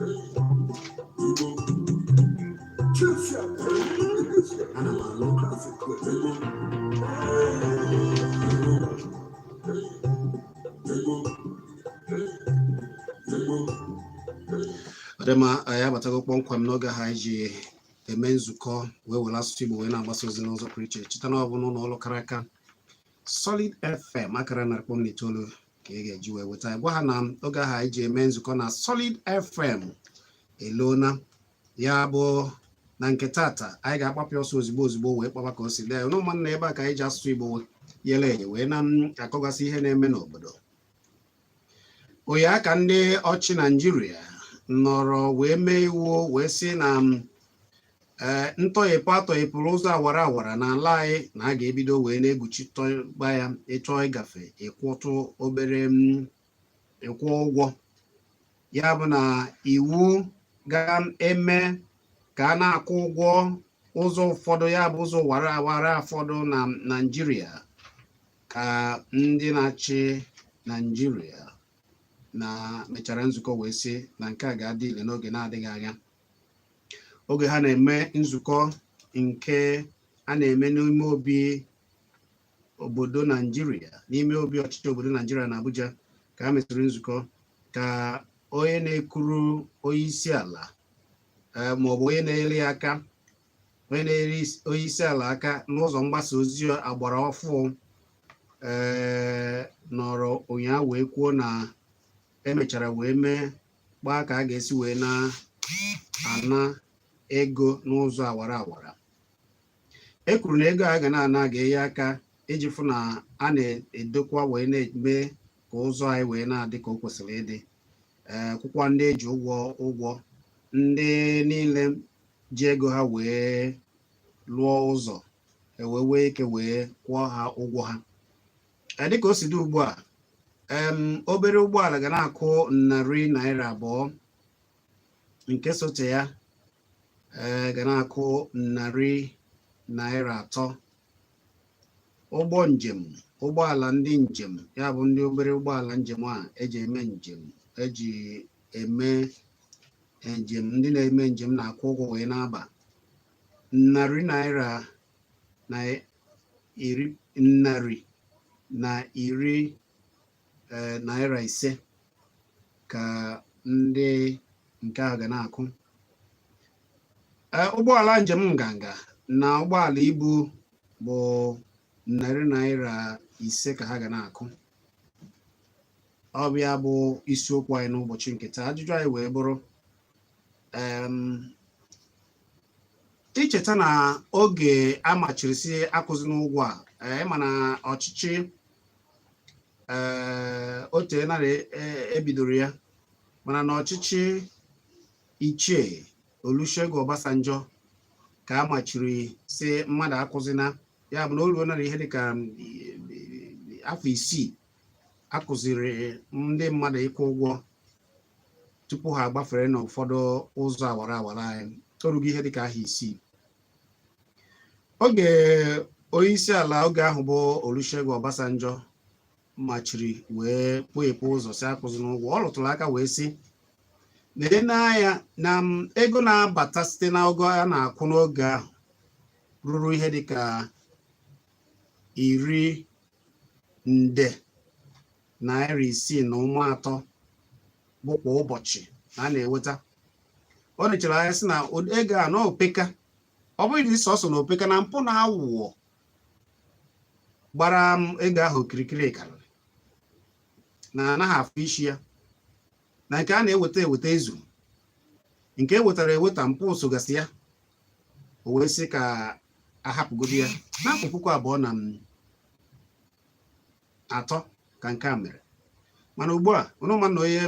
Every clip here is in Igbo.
Igbo. Ana m anụ. Igbo. Igbo. Igbo. Igbo. Ọ dị mma, anyị abatago kpọmkwem n'oge ha anyị ji eme nzukọ wee were asụsụ Igbo wee na-agbasa ozi n'ụzọ pụrụ iche. Cheta na ọ bụ n'ụlọ ọrụ kara aka Solid FM akara 100.9 ka ị ga-eji wee weta. Gwa ha na oge ahụ anyị ji eme nzukọ na Solid FM eluona. Ya bụ na nke tata, anyị ga-agbapụ ọsọ ozigbo ozigbo wee kpaba ka o si dị anyị n'ụmụnna ebe a ka anyị ji asụsụ Igbo yele eye wee na-akọgasị ihe na-eme n'obodo. Ụnyaa ka ndị ọchị Naijiria nọrọ wee mee iwu wee sị na ntọghepụ atọghepụrụ ụzọ awara awara n'ala anyị na a ga-ebido wee na-egwuchitọgba ya. Ịchọọ ịgafe, ịkwụtụ obere, ịkwụ ụgwọ. Ya bụ na iwu ga-eme ka a na-akwụ ụgwọ ụzọ ụfọdụ, ya bụ ụzọ wara awara ụfọdụ na Naijiria, ka ndị na-achị Naijiria na mechara nzukọ wee sị na nke a ga-adị ile n'oge na-adịghị anya. Oge ha na-eme nzukọ nke a na-eme n'ime obi obodo Naijiria, n'ime obi ọchịchị obodo Naijiria na Abuja, ka ha mesịrị nzukọ, ka onye na-ekwuru onye isi ala maọbụ onye na-enyere ya aka, onye na-enyere onye isi ala aka n'ụzọ mgbasa ozi agbara ọfụ, nọrọ ụnyaahụ wee kwuo na emechara wee mee gbaa ka a ga-esi wee na-ana ego n'ụzọ awara awara. E kwuru na ego a ga na-ana ga-enye aka iji fụ na a na-edokwa wee na-eme ka ụzọ anyị wee na-adị ka o kwesịrị ịdị, kwụkwa ndị eji ụgwọ ụgwọ, ndị niile ji ego ha wee lụọ ụzọ, ewee wee ike wee kwụọ ha ụgwọ ha. Dịka o si dị ugbu a, obere ụgbọala ga na-akwụ ₦200, nke sote ya ga na-akwụ ₦300. Ụgbọ njem, ụgbọala ndị njem, ya bụ ndị obere ụgbọala njem a eji eme njem, eji eme njem, ndị na-eme njem na-akwụ ụgwọ wee na-aba, ₦110, ₦115 ka ndị nke ahụ ga na-akwụ. Ụgbọala njem nganga na ụgbọala ibu bụ ₦500 ka ha ga na-akwụ. Ọ bụ ya bụ isiokwu anyị n'ụbọchị nke taa. Ajụjụ anyị wee bụrụ, icheta na oge a machiri si akwụzina ụgwọ a, ịma na ọchịchị o teela na ebidoro ya, mana na ọchịchị ichie Olusegun Obasanjo ka a machiri si mmadụ akwụzina. Ya bụ na o ruo na ihe dịka afọ 6 akụziri ndị mmadụ ịkwụ ụgwọ tupu ha agbafere n'ụfọdụ ụzọ awara awara anyị. Torugo ihe dịka ahọ 6 oge onye isi ala oge ahụ bụ Olusegun Obasanjo machiri wee kpụghepụ ụzọ si akwụzina ụgwọ. Ọ rụtụrụ aka wee sị na anya na ego na-abata site na ego a na-akwụ n'oge ahụ ruru ihe dịka ₦6.3 nde bụ kwa ụbọchị na a na-enweta. Ọ nechara anya sị na ego a na opeka, ọ bụghị dị sọsọ na opeka, na mpụ na aghụghọ gbara ego ahụ okirikiri karịrị na anaghị afụ isi ya, na nke a na-eweta eweta ezu nke e wetara eweta, mpụ sogasị ya. O wee sị ka ahapụgodo ya. N'afọ 2003 ka nke a mere, mana ugbu a ụnụ ma na onye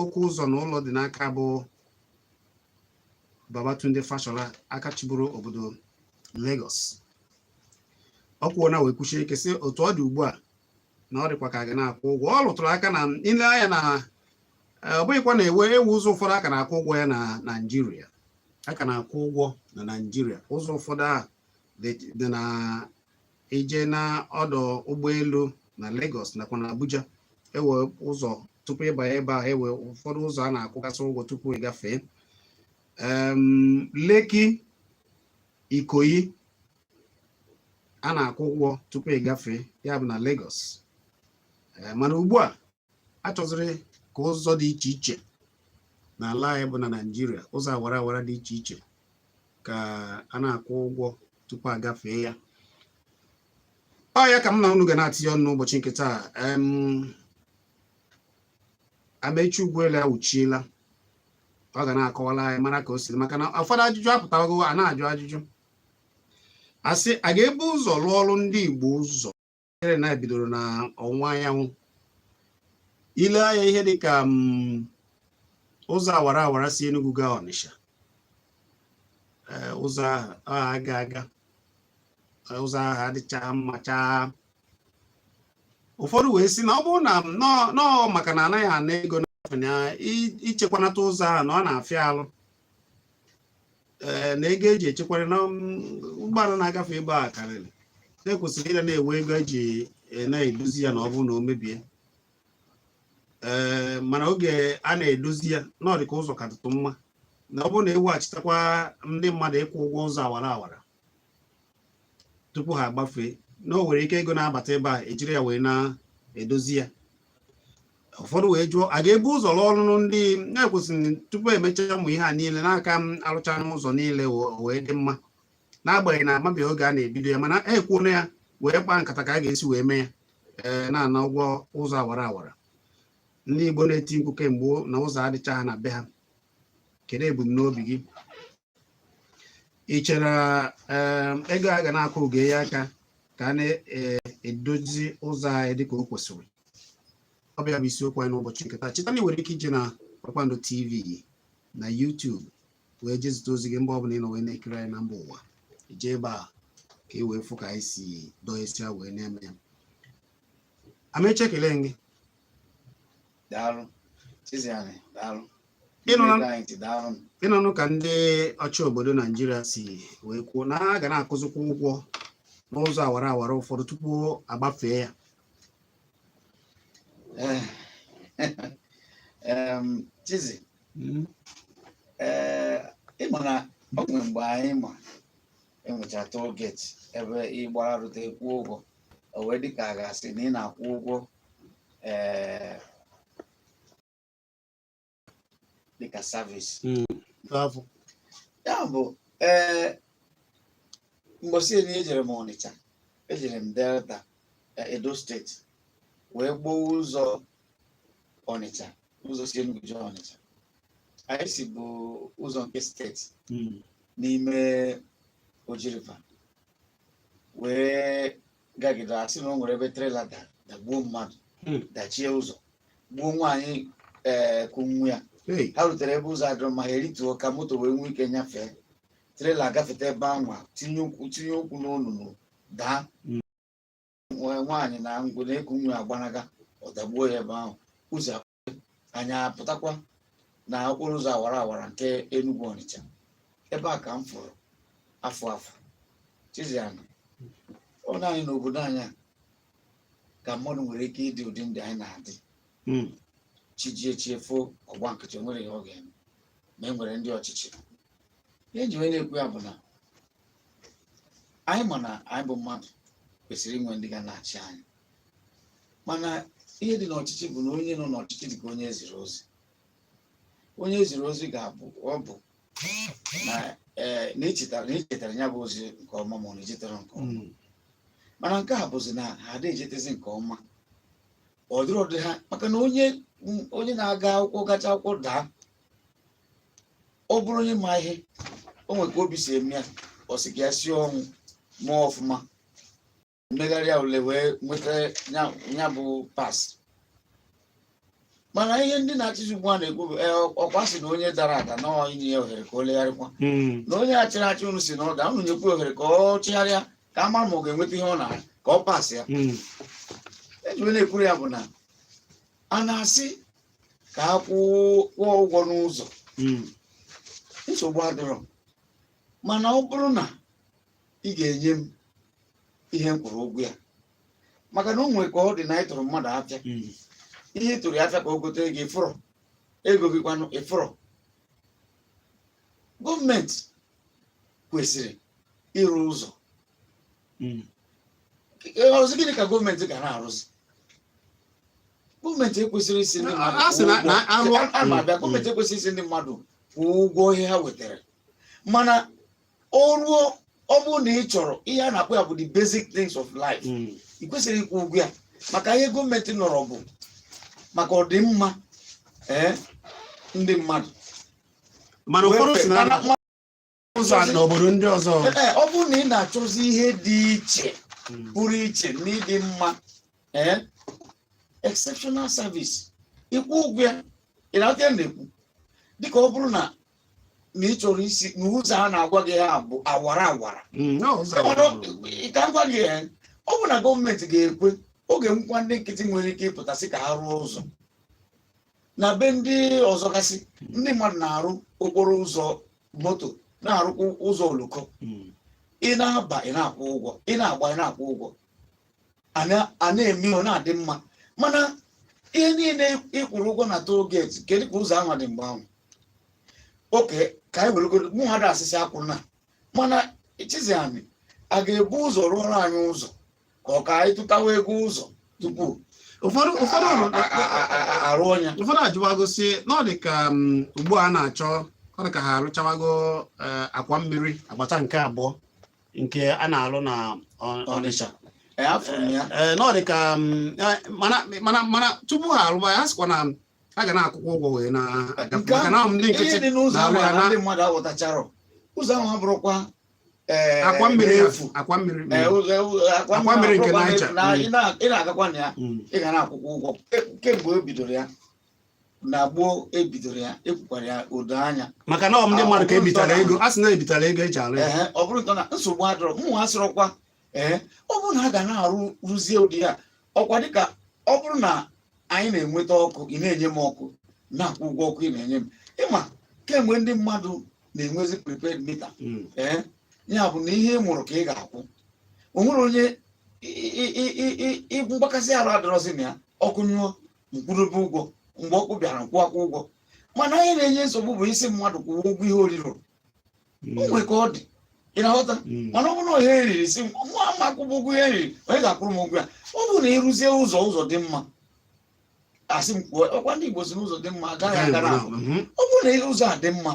okwu ụzọ na ụlọ dị n'aka bụ Babatunde Fashola, aka chịburu obodo Lagos. Ọ kwuo na wee kwuchie ike sị otu ọ dị ugbu a na ọ dịkwa ka a ga na-akwụ ụgwọ. Ọ rụtụrụ aka na ile anya na ọ bụghịkwa na ewe ewu ụzọ ụfọdụ aka na-akwụ ụgwọ ya na Naịjirịa, aka na-akwụ ụgwọ na Naịjirịa. Ụzọ ụfọdụ a dị na ije na ọdụ ụgbọelu na Lagos nakwa na Abuja, ewe ụzọ Tupu ịbanye ebe ahụ, ewe ụfọdụ ụzọ a na-akwụgasị ụgwọ tupu ị gafee. Lekki, Ikoyi, a na-akwụ ụgwọ tupu ị gafee, ya bụ na Lagos. Mana ugbu a, a chọziri ka ụzọ dị iche iche n'ala anyị bụ na Naịjirịa, ụzọ awara awara dị iche iche, ka a na-akwụ ụgwọ tupu a gafee ya. Ọ ya ka m na unu ga na-atinye ọnụ n'ụbọchị nke taa. Amechi Ugwuele awụchiela, ọ ga na-akọwala anyị mara ka o siri, maka na ụfọdụ ajụjụ apụtago. A na-ajụ ajụjụ, asị a ga-ebu ụzọ rụọ ọrụ ndị Igbo ụzọ ere na ebidoro na ọwụwa anyanwụ. Ile anya ihe dịka ụzọ awara awara si Enugu gaa Ọnịsha, ụzọ ahụ ọ aga aga, ụzọ ahụ adịcha mma chaa. Ụfọdụ wee sị na ọ bụrụ na nọọ maka na anaghị ana ego n'afọ na ichekwanata ụzọ ahụ na ọ na-afịa alụ, ee, na ego eji echekwara na ụgbọala na-agafe ebe a karịrị, na-ekwesịrị ịga na-ewe ego eji na-edozi ya na ọ bụrụ na o mebie. Ee, mana oge a na-edozi ya na ọ dị ka ụzọ ka dịtụ mma, na ọ bụrụ na eweghachitakwa ndị mmadụ ịkwụ ụgwọ ụzọ awara awara tupu ha agbafee, na o nwere ike ego na-abata ebe a ejiri ya wee na-edozi ya. Ụfọdụ wee jụọ, a ga-ebu ụzọ rụọ ọrụ ndị na-ekwesịrị tupu emechaa ụmụ ihe a niile n'aka m arụcha n'ụzọ niile wee dị mma, n'agbanyeghị na amabeghị oge a na-ebido ya, mana ekwuona ya wee kpaa nkata ka a ga-esi wee mee ya, ee, na-ana ụgwọ ụzọ awara awara. Ndị Igbo na-eti mkpu kemgbe na ụzọ adịcha ha na be ha. Kedu ebumnobi gị? Ị chere ego a ga na-akwụ ga-enye aka ka a na-edozi ụzọ anyị dịka o kwesịrị? Ọ bụ ya bụ isiokwu anyị n'ụbọchị nke taa. Cheta na ị nwere ike ije na Kpakpando TV na YouTube wee jee zite ozi gị mgbe ọbụla ị nọ wee na-ekiri anyị na mba ụwa. Ije ebe a ka ị wee fụ ka anyị si dọnyesịa wee na-eme ya. Amechi, ekele gị. Daalụ, Chiziani, daalụ. Daalụ. Ịnụnụ ka ndị ọchị obodo Naijiria si wee kwuo na ha ga na-akụzikwa ụgwọ n'ụzọ awara awara ụfọdụ tupu agbafee ya. Chizi, ee, ịma na ọ nwere mgbe anyị ma enwecha toll gate ebe ị gbara rute kwụọ ụgwọ, o wee dị ka a ga-asị na ị na-akwụ ụgwọ, ee, dịka service. Afọ. Ya bụ, ee, mgbọsị na ejere m Ọnịcha, ejere m Delta, Edo Steeti, wee gboo ụzọ Ọnịcha, ụzọ si Enugu jee Ọnịcha. Anyị si bụ ụzọ nke steeti n'ime Oji River wee gagide, asị na o nwere ebe trailer dagbuo mmadụ, dachie ụzọ, gbuo nwaanyị, ee, kụ nwa ya. Hey. Ha rutere ebe ụzọ adịrọ mma, ha erituo ka moto wee nwee ike nyafee. Trailer gafete ebe anwa, tinye ụkwụ n'onunu, daa. Nwaanyị na ngwụ na-eku nwa agbanaga, ọ dagbuo ya ebe ahụ. Ụzọ anyị apụtakwa na okporo ụzọ awara awara nke Enugu Ọnịcha, ebe a ka m fụrụ afọ afọ. Chiziana, ọ naanị n'obodo anyị a ka mmadụ nwere ike ịdị ụdị ndị anyị na-adị. Chijie chiefo, ọgba nkịtị, o nwere ihe ọ ga-eme. Ma e nwere ndị ọchịchị. Ihe eji wee na-ekwu ya bụ na anyị ma na anyị bụ mmadụ kwesịrị inwe ndị ga na-achị anyị, mana ihe dị n'ọchịchị bụ na onye nọ n'ọchịchị dị ka onye eziri ozi. Onye eziri ozi ga-abụ ọ bụ na ee na echetara ya bụ ozi nke ọma, ma ọ na-echetara nke ọma. Mana nke a bụzi na ha ada echetezi nke ọma, ọ dịrọ dị ha, maka na onye na-aga akwụkwọ gacha akwụkwọ daa, ọ bụrụ onye ma ihe, o nwere ka obi si eme ya, ọ sị ka ya sie ọnwụ mụọ ọfụma, mmegharị ule wee nweta ya bụ pass. Mana ihe ndị na-achịzi ugbu a na-ekwu bụ, ee, ọkwa sị na onye dara ada na inye ya ohere ka o legharịkwa, na onye achịrị achị unu si na ọ daa, unu nyekwa ohere ka ọ chịgharịa, ka a mara ma ọ ga-enweta ihe ọ na ka ọ pass ya. Eji wee na-ekwuru ya bụ na a na-asị ka a kwụọ ụgwọ n'ụzọ, nsogbu adịrọ, mana ọ bụrụ na ị ga-enye m ihe m kwụrụ ụgwọ ya, maka na o nwere ka ọ dị na ịtụrụ mmadụ afịa. Ihe ị tụrụ ya afịa ka o gote gị ịfụrọ ego gị kwanụ ịfụrọ. Gọọmenti kwesịrị ịrụ ụzọ. Ọzọ, gịnị ka gọọmenti ga na-arụzi? Gọọmenti ekwesịrị isi ndị mmadụ A sị na- kwụọ na ụgwọ. A ma abịa, Mm. gọọmenti ekwesịrị isi ndị mmadụ kwụọ ụgwọ ihe ha wetara, mana o ruo, ọ bụrụ na ị chọrọ ihe a na-akpọ ya bụ the basic things of life, ị kwesịrị ịkwụ ụgwọ ya, maka ihe gọọmenti nọrọ bụ maka ọdịmma ndị mmadụ. Mana ụfọdụ si na ụzọ a n'obodo ndị ọzọ. Ee, ọ bụrụ na ị na-achọzi ihe dị iche, pụrụ iche n'ịdị mma, exceptional service, ịkwụ ụgwọ ya. Ị na-aghọta ya na-ekwu, dịka ọ bụrụ na ị chọrọ isi n'ụzọ a na-agwa gị ha bụ awara awara. Na ụzọ Mana awara. ka m gwa gị, ọ bụ na gọọmenti ga-ekwe oge nkwa, ndị nkịtị nwere ike ịpụta sị ka ha rụọ ụzọ na be ndị ọzọ gasị. Ndị mmadụ na-arụ okporo ụzọ moto, na-arụkwa ụzọ oloko. Ị na-aba, ị na-akwụ ụgwọ, ị na-agba, ị na-akwụ ụgwọ. A na-eme, ọ na-adị mma. Mana ihe niile ị kwụrụ ụgwọ na toll gate, kedu ka ụzọ ahụ dị mgbe ahụ? Oke ka anyị weregodo mụ ha dị asịsị akwụ na, mana Chiziani a ga-ebu ụzọ rụọrọ anyị ụzọ ka ọ ka anyị tụtawa ego ụzọ tupu Ụfọdụ arụ ọnya? Ụfọdụ ajụwago sị na ọ dị ka ugbu a na-achọ, ọ dị ka ha arụchawago akwa mmiri agbata nke abụọ nke a na-alụ na Ọnịsha. Ee, afụrụ m ya. Ee, na ọ dị ka mana tupu ha arụba ya, ha sịkwa na a ga na-akwụkwọ ụgwọ wee na-agafe Nke maka na ọ ndị ihe nkịtị dị n'ụzọ ahụ na-alụ ya na na ndị mmadụ aghọtachara ụzọ ahụ abụrụkwa akwa mmiri efu. Akwa mmiri. Akwa Akwa mmiri nke abụrụkwa Niger. na ị na-agakwa na ya, ị ga na-akwụkwọ ụgwọ. Kemgbe e bidoro ya, na gboo ebidoro ya, ekwukwara ya odo anya. Maka na ọ ndị Ah, mmadụ ka ọ bụrụ ebitara ntọ ego, a sị na ebitara ego eji alụ ya. Ehe, ọ bụrụ ntọ na nsogbu adịrọ, mụ asịrọkwa. Ee, ọ bụrụ na a ga na-arụ rụzie ụdị ya, ọkwa dịka ọ bụrụ na anyị na-enweta ọkụ, ị na-enye m ọkụ, na-akwụ ụgwọ ọkụ ị na-enye m. Ịma kemgbe ndị mmadụ na-enwezi prepaid meter, ee, ya bụ na ihe ị mụrụ ka ị ga-akwụ. O nwere onye mgbakasị arụ adịrọzi na ya. Ọkụ nyụọ, mkwụdobe ụgwọ. Mgbe ọkụ bịara, nkwụ akwụ ụgwọ. Mana ihe na-enye nsogbu bụ isi mmadụ kwụwa ụgwọ ihe oriro. O nwere ka ọ dị, ị na-aghọta? Mana ọ bụrụ na ihe eriri si mụ ama akwụkwọ ụgwọ ihe eriri, onye ga-akwụrụ m ụgwọ ya? Ọ bụrụ na ịrụzie ụzọ, ụzọ dị mma, asị m kwuo ọkwa ndị Igbo si n'ụzọ dị mma agaghị aga na abụ. Ọ bụrụ na ụzọ a dị mma,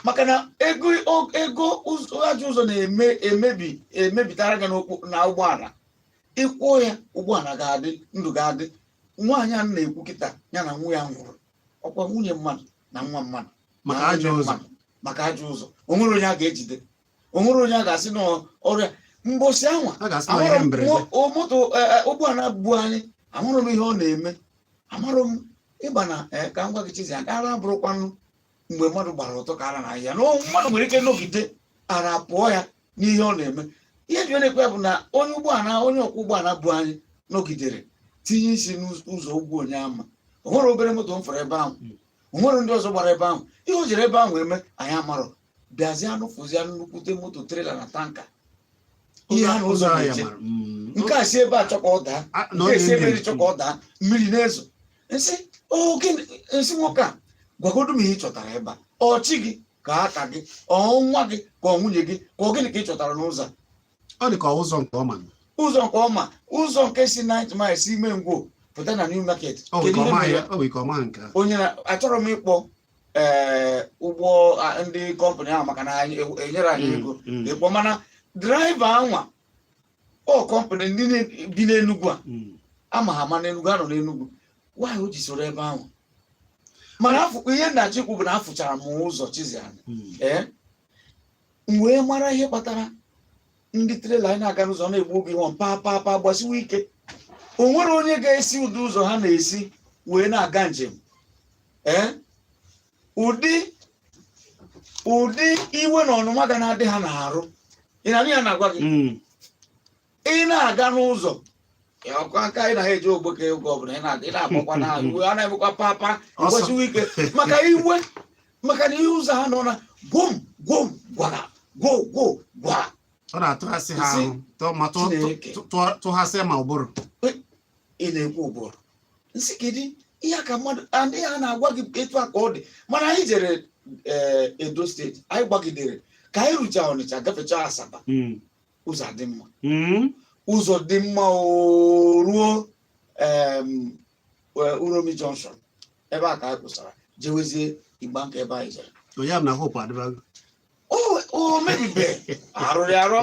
maka na ego ụzọ, ajọ ụzọ na-eme emebi emebitara gị na ụgbọala, ịkwụọ ya, ụgbọala ga-adị ndụ, ga-adị. Nwaanyị a na-ekwu kịta, ya na nwa ya nwụrụ, ọkwa nwunye mmadụ na nwa mmadụ maka na ajọ nwunye ụzọ. mmadụ, maka ajọ ụzọ. O nwere onye a ga-ejide, o nwere onye a ga-asị na ọrịa mbosi anwa. A ga-asị na ihe Ahụrụ m mberede. Moto ụgbọala bu anyị, ahụrụ m ihe ọ na-eme, amarụ m ịgba na ka m gwa gị, Chizi, ara abụrụkwanụ mgbe mmadụ gbara ụtọ ka ara na ahịa na mmadụ nwere ike nọgide ara pụọ ya n'ihe ọ na-eme. Ihe dị na-ekwe bụ na onye ụgbọala, onye ọkwọ ụgbọala bu anyị nọgidere tinye isi n'ụzọ ugwu onye ama. O nwere obere moto m fọrọ ebe ahụ, o nwere ndị ọzọ gbara ebe ahụ. Ihe o jere ebe ahụ eme, anyị amarọ. Bịazie anụfụzie nnukwute moto trailer na tanker, ihe ha na ụzọ Ụzọ ahịa na-eje. mara. Nke a si ebe a chọ ka ọ daa, Na ọ nke esi ebe na-emi. eri chọ ka ọ daa. Mmiri na-ezo. Nsị o gịnị? Nsị nwoke a, gwagodu m ihe ị chọtara ebe a. Ọchị gị ka aka gị, ọ nwa gị ka ọ nwunye gị ka ọ gịnị ka ị chọtara n'ụzọ a? Ọ dị ka ụzọ nke ọma. Ụzọ nke ọma, ụzọ nke si 9 miles ime ngwo pụta na New Market. Ọ bụ Kedu ka ihe ọma mere ya, ya? ọ bụ ka ọma nke a. Onye na achọrọ m ịkpọ ụgbọ ndị company ahụ, maka na anyị enyere anyị ego ịkpọ, mana driver anwa, ọ company ndị bi n'Enugwu a, ama ha ama n'Enugwu, ha nọ n'Enugwu. Nwaanyị o ji soro ebe ahụ, mana afụ ihe nna chikwu bụ na afụchara m ụzọ Chiziani. Ee, m wee mara ihe kpatara ndị trailer anyị na-aga n'ụzọ na-egbu oge nwa pa pa pa gbasiwe ike. O nwere onye ga-esi ụdị ụzọ ha na-esi wee na-aga njem. Ee, ụdị iwe na ọnụma ga na-adị ha n'arụ. Ị na-anụ ya na-agwa gị? Ị na-aga n'ụzọ ọkụ aka ị na-eji ogbeke oge ọbụla ị na-agbakwa na iwe a na-emekwa papa. Ọsọ. Gbasiwe ike maka iwe, maka na ihe ụzọ ha nọ na gwom gwom gwara gwo gwo gwa. Ọ na-atụghasị ha Nsị ahụ ma Chineke. tụghasịa ma ụbụrụ. Ị na-ekwu ụbụrụ nsị, kedu Ihe a ka mmadụ and ihe a na-agwa gị etu a ka ọ dị. Mana anyị jere Edo Steeti, anyị gbagidere ka anyị rucha Ọnịcha, gafechaa Asaba, ụzọ adị mma. Ụzọ dị mma o ruo Uromi Junction, ebe a ka anyị kwụsara jewezie Igbanke ebe anyị jere. Onye bụ na Hope adịbago. O mebibe arụrụ arụ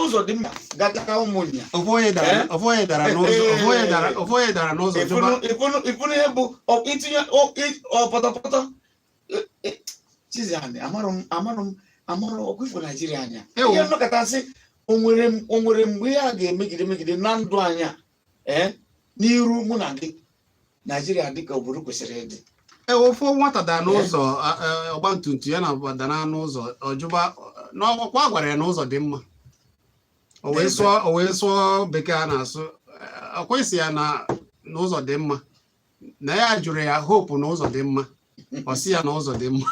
ụzọ dị mma gata Ụmụnya. Ofu onye dara Eh? ofu onye dara n'ụzọ, ofu onye dara n'ụzọ jụba. Ifunu ihe bụ itinye ọ pọtọpọtọ. Chiziani, amarụ m, amarụ m, amarụ ọkụ ifo Naijiria anya. Ewo. Ihe nnọkọta sị o nwere mgbe ihe a ga-emegide megide na ndụ anyị a, ee, n'iru mụ na gị, Naijiria dị ka obodo kwesịrị ịdị. Ee, ofu nwata dara n'ụzọ, ọgba tum tum ya na dara n'ụzọ, ọjụba n'ọkwa a gwara ya na ụzọ dị mma, o wee sụọ bekee a na-asụ, ọ kwesị ya na n'ụzọ dị mma, na ya jụrụ ya Hope na ụzọ dị mma, ọ sị ya na ụzọ dị mma.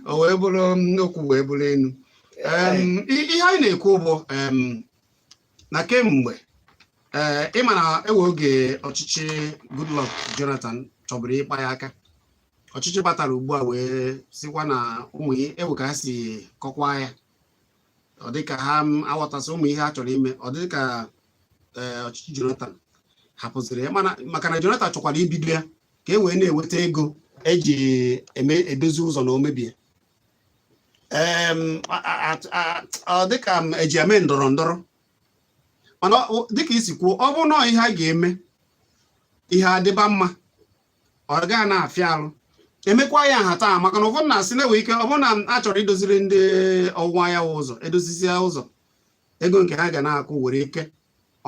O wee bụrụ okwu wee bụrụ enu. Ihe anyị na-ekwu bụ na kemgbe, ee, ịma na ewe oge ọchịchị Goodluck Jonathan chọburu ịkpa ya aka, ọchịchị batara ugbu a wee sịkwa na ụmụ ihe ewe ka ha si kọkwa ya, ọ dịka ha aghọtasị ụmụ ihe ha chọrọ ime, ọ dịka ee, ọchịchị Jonathan hapụziri ya, mana maka na Jonathan chọkwara ibido ya ka e wee na-enweta ego eji eme edozi ụzọ na o mebie. Ọ dịka m eji eme ndọrọ ndọrọ, mana dịka isi kwuo, ọ bụrụ na ihe a ga-eme ihe adịba mma, ọ gaghị na-afịa arụ emekwa ya nhata, maka na ụfọdụ na-asị na-enwe ike ọ bụrụ na a chọrọ idoziri ndị ọwụwa anyanwụ ụzọ, edozisia ụzọ, ego nke ha ga na-akwụ nwere ike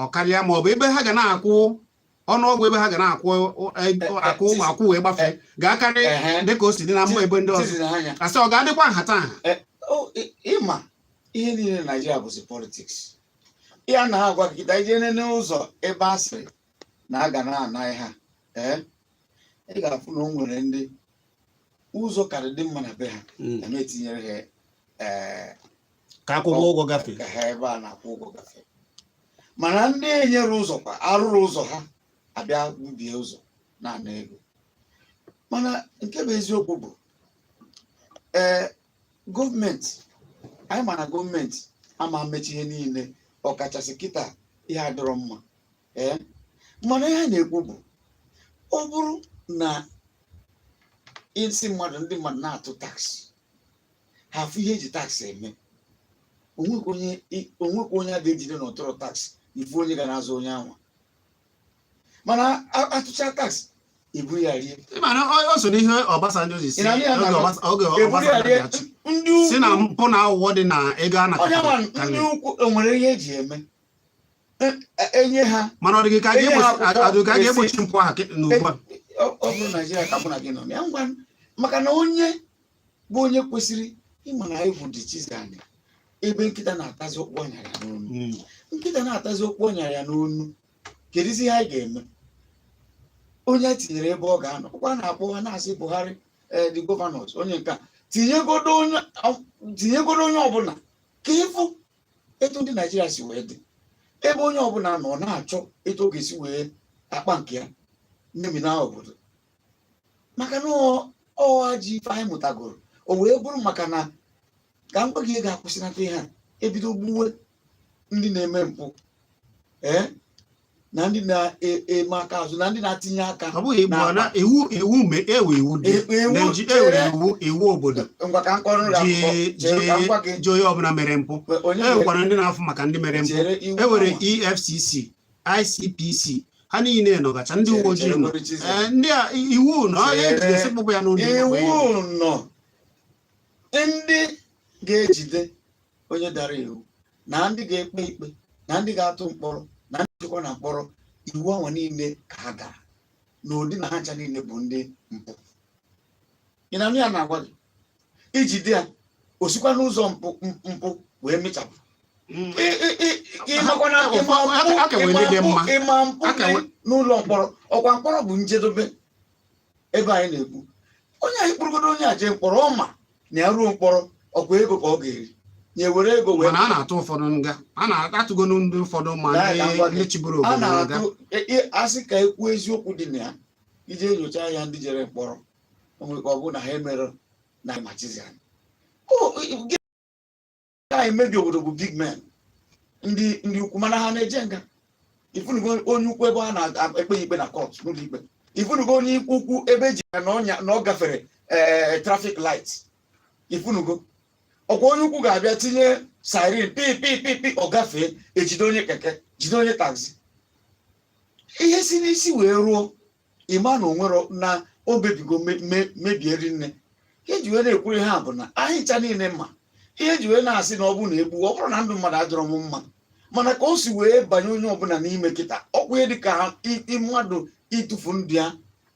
ọ karịa, ma ọ bụ ebe ha ga na-akwụ ọnụọgụ ebe ha ga na-akwụ akwụ akwụ wee gbafee ga-akarị dịka o si dị na mba ebe ndị ọzọ. Tizi n'anya. Asị ọ ga-adịkwa nhataha? Ịma ihe niile na Naijiria bụzi politics. Ihe a na-agwa gị kịta, ije nene ụzọ ebe a sịrị na a ga na-ana ha, ee, ị ga-afụ na o nwere ndị ụzọ karị dị mma na be ha na etinyere ha, ee, ka akwụkwọ ụgwọ gafee. Ka ha ebe a na-akwụ ụgwọ gafee. Mana ndị enyere ụzọ kwa arụrụ ụzọ, ha abịa gbubie ụzọ na-ana ego. Mana nke bụ eziokwu bụ, ee, gọọmenti anyị ma na gọọmenti ama mmechi ihe niile, ọkachasị kịta ihe adịrọ mma. Ee, mana ihe a na-ekwu bụ, ọ bụrụ na isi mmadụ, ndị mmadụ na-atụ tax, ha afụ ihe eji tax eme, onwekwa onye a ga-ejide n'ụtụrụ tax ifu onye ga na-azụ onye anwa. Mana atụcha tax, eburu ya rie. Mana o so n'ihe Obasanjo ji si Ị na-anụ ya oge na- oge eburu ya Obasanjo rie ji achị ndị si na ukwu mpụ na aghụghọ dị na ego a onye nakọtara nwa ndị karịrị. ukwu enwere ihe eji eme. Enye ha Mana ọ dị gị ka a enye ha ga-egbochi akwụkwọ ọ dị gị ka a esi- ga-egbochi mpụ ahụ n'ugbu a? Ọ bụrụ Naijiria ka mụ na gị nọ na ya, ngwa, maka na onye bụ onye kwesịrị ịma na egwu dị Chizani, ebe nkịta na-atazi okpu ọnyara ya n'onu. Nkịta na-atazi okpu ọnyara ya n'onu, kedụzi ihe anyị ga-eme? Onye a tinyere ebe ọ ga-anọ ọkwa na-akpọ ha na-asị Buhari, ee, the governors, onye nke a tinyegodo onye ọbụla ka ịfụ etu ndị Naijiria si wee dị, ebe onye ọbụla nọ na-achọ etu ọ ga-esi wee akpa nke ya mmemina obodo, maka na ọ ajọ ife anyị mụtagoro. O wee bụrụ maka na ka m gwa gị, ga-akwụsịnata ihe a ebido gbuwe ndị na-eme mpụ, ee, na ndị na-eme aka azụ na ndị na-atinye aka Ọ bụghị igbu n'akpa. na iwu ewe iwu dị Iwu ewere chere. iwu obodo Ngwa, ka m kọrọ ụlọ ji akwụkwọ. Chere ka m gwa gị. Ji onye ọbụla mere mpụ. Onye E nwekwara ndị na-afụ maka ndị mere mpụ. Chere, iwu E nwere anwa. EFCC, ICPC, ha niile nọgacha, ndị uwe ojii nọ. Chere, Chizi. Ee, ndị a iwu nọ Chere. ejidesi kpụpụ ya n'ụlọ ikpe. Iwu nọ, ndị ga-ejide onye dara iwu na ndị ga-ekpe ikpe na ndị ga-atụ mkpọrọ na ndị chekwa na mkpọrọ, iwu ahụ niile ka ha dara n'ụdị na ha ncha niile bụ ndị mpụ. Ị na-anụ ya na-agwa gị ijide ya, o sikwa n'ụzọ mpụ wee mịchapụ. Ịmakwa na ịma mpụ A ka nwere ndị dị mma. Ịma mpụ A ka dị n'ụlọ mkpọrọ. Ọkwa mkpọrọ bụ njedobe ebe anyị na-ekwu. Onye anyị kpụrụgodo onye a jee mkpọrọ, ọ ma na ya ruo mkpọrọ, ọkwa ego ka ọ ga-eri, ya ewere ego wee Mana a na-atụ ụfọdụ nga, a na-atụgonu ndị ụfọdụ ma Na- ndị ka m gwa gị, ndị chịburu a obodo nga. Na-atụ asị ka ekwu eziokwu dị na ya. Ije nyocha ya, ndị jere mkpọrọ, o nwere ka ọ bụrụ na ha emere na machizi anyị. Gịnị anyị mebi obodo bụ big men, ndị ukwu, mana ha na-eje nga. Ifunugo onye ukwu ebe a na-ekpe ya ikpe na court, n'ụlọ ikpe? Ifunugo onye ukwu ebe eji ya na ọnya na ọ gafere ee traffic light? Ifunugo ọkwa onye ukwu ga-abịa tinye siren pi pi pi pi, ọ gafee, ejide onye keke, jide onye taxi. Ihe si n'isi wee rụọ, ịma na onwero na o mebigo, mebie rinne. Ihe eji wee na-ekwu ihe a bụ na anyị ncha niile ma ihe eji wee na-asị na ọ bụ na egbu, ọ bụrụ na ndụ mmadụ adịrọ m mma, mana ka o si wee banye onye ọbụla n'ime kịta, ọkwa ihe dịka mmadụ ịtụfu ndụ ya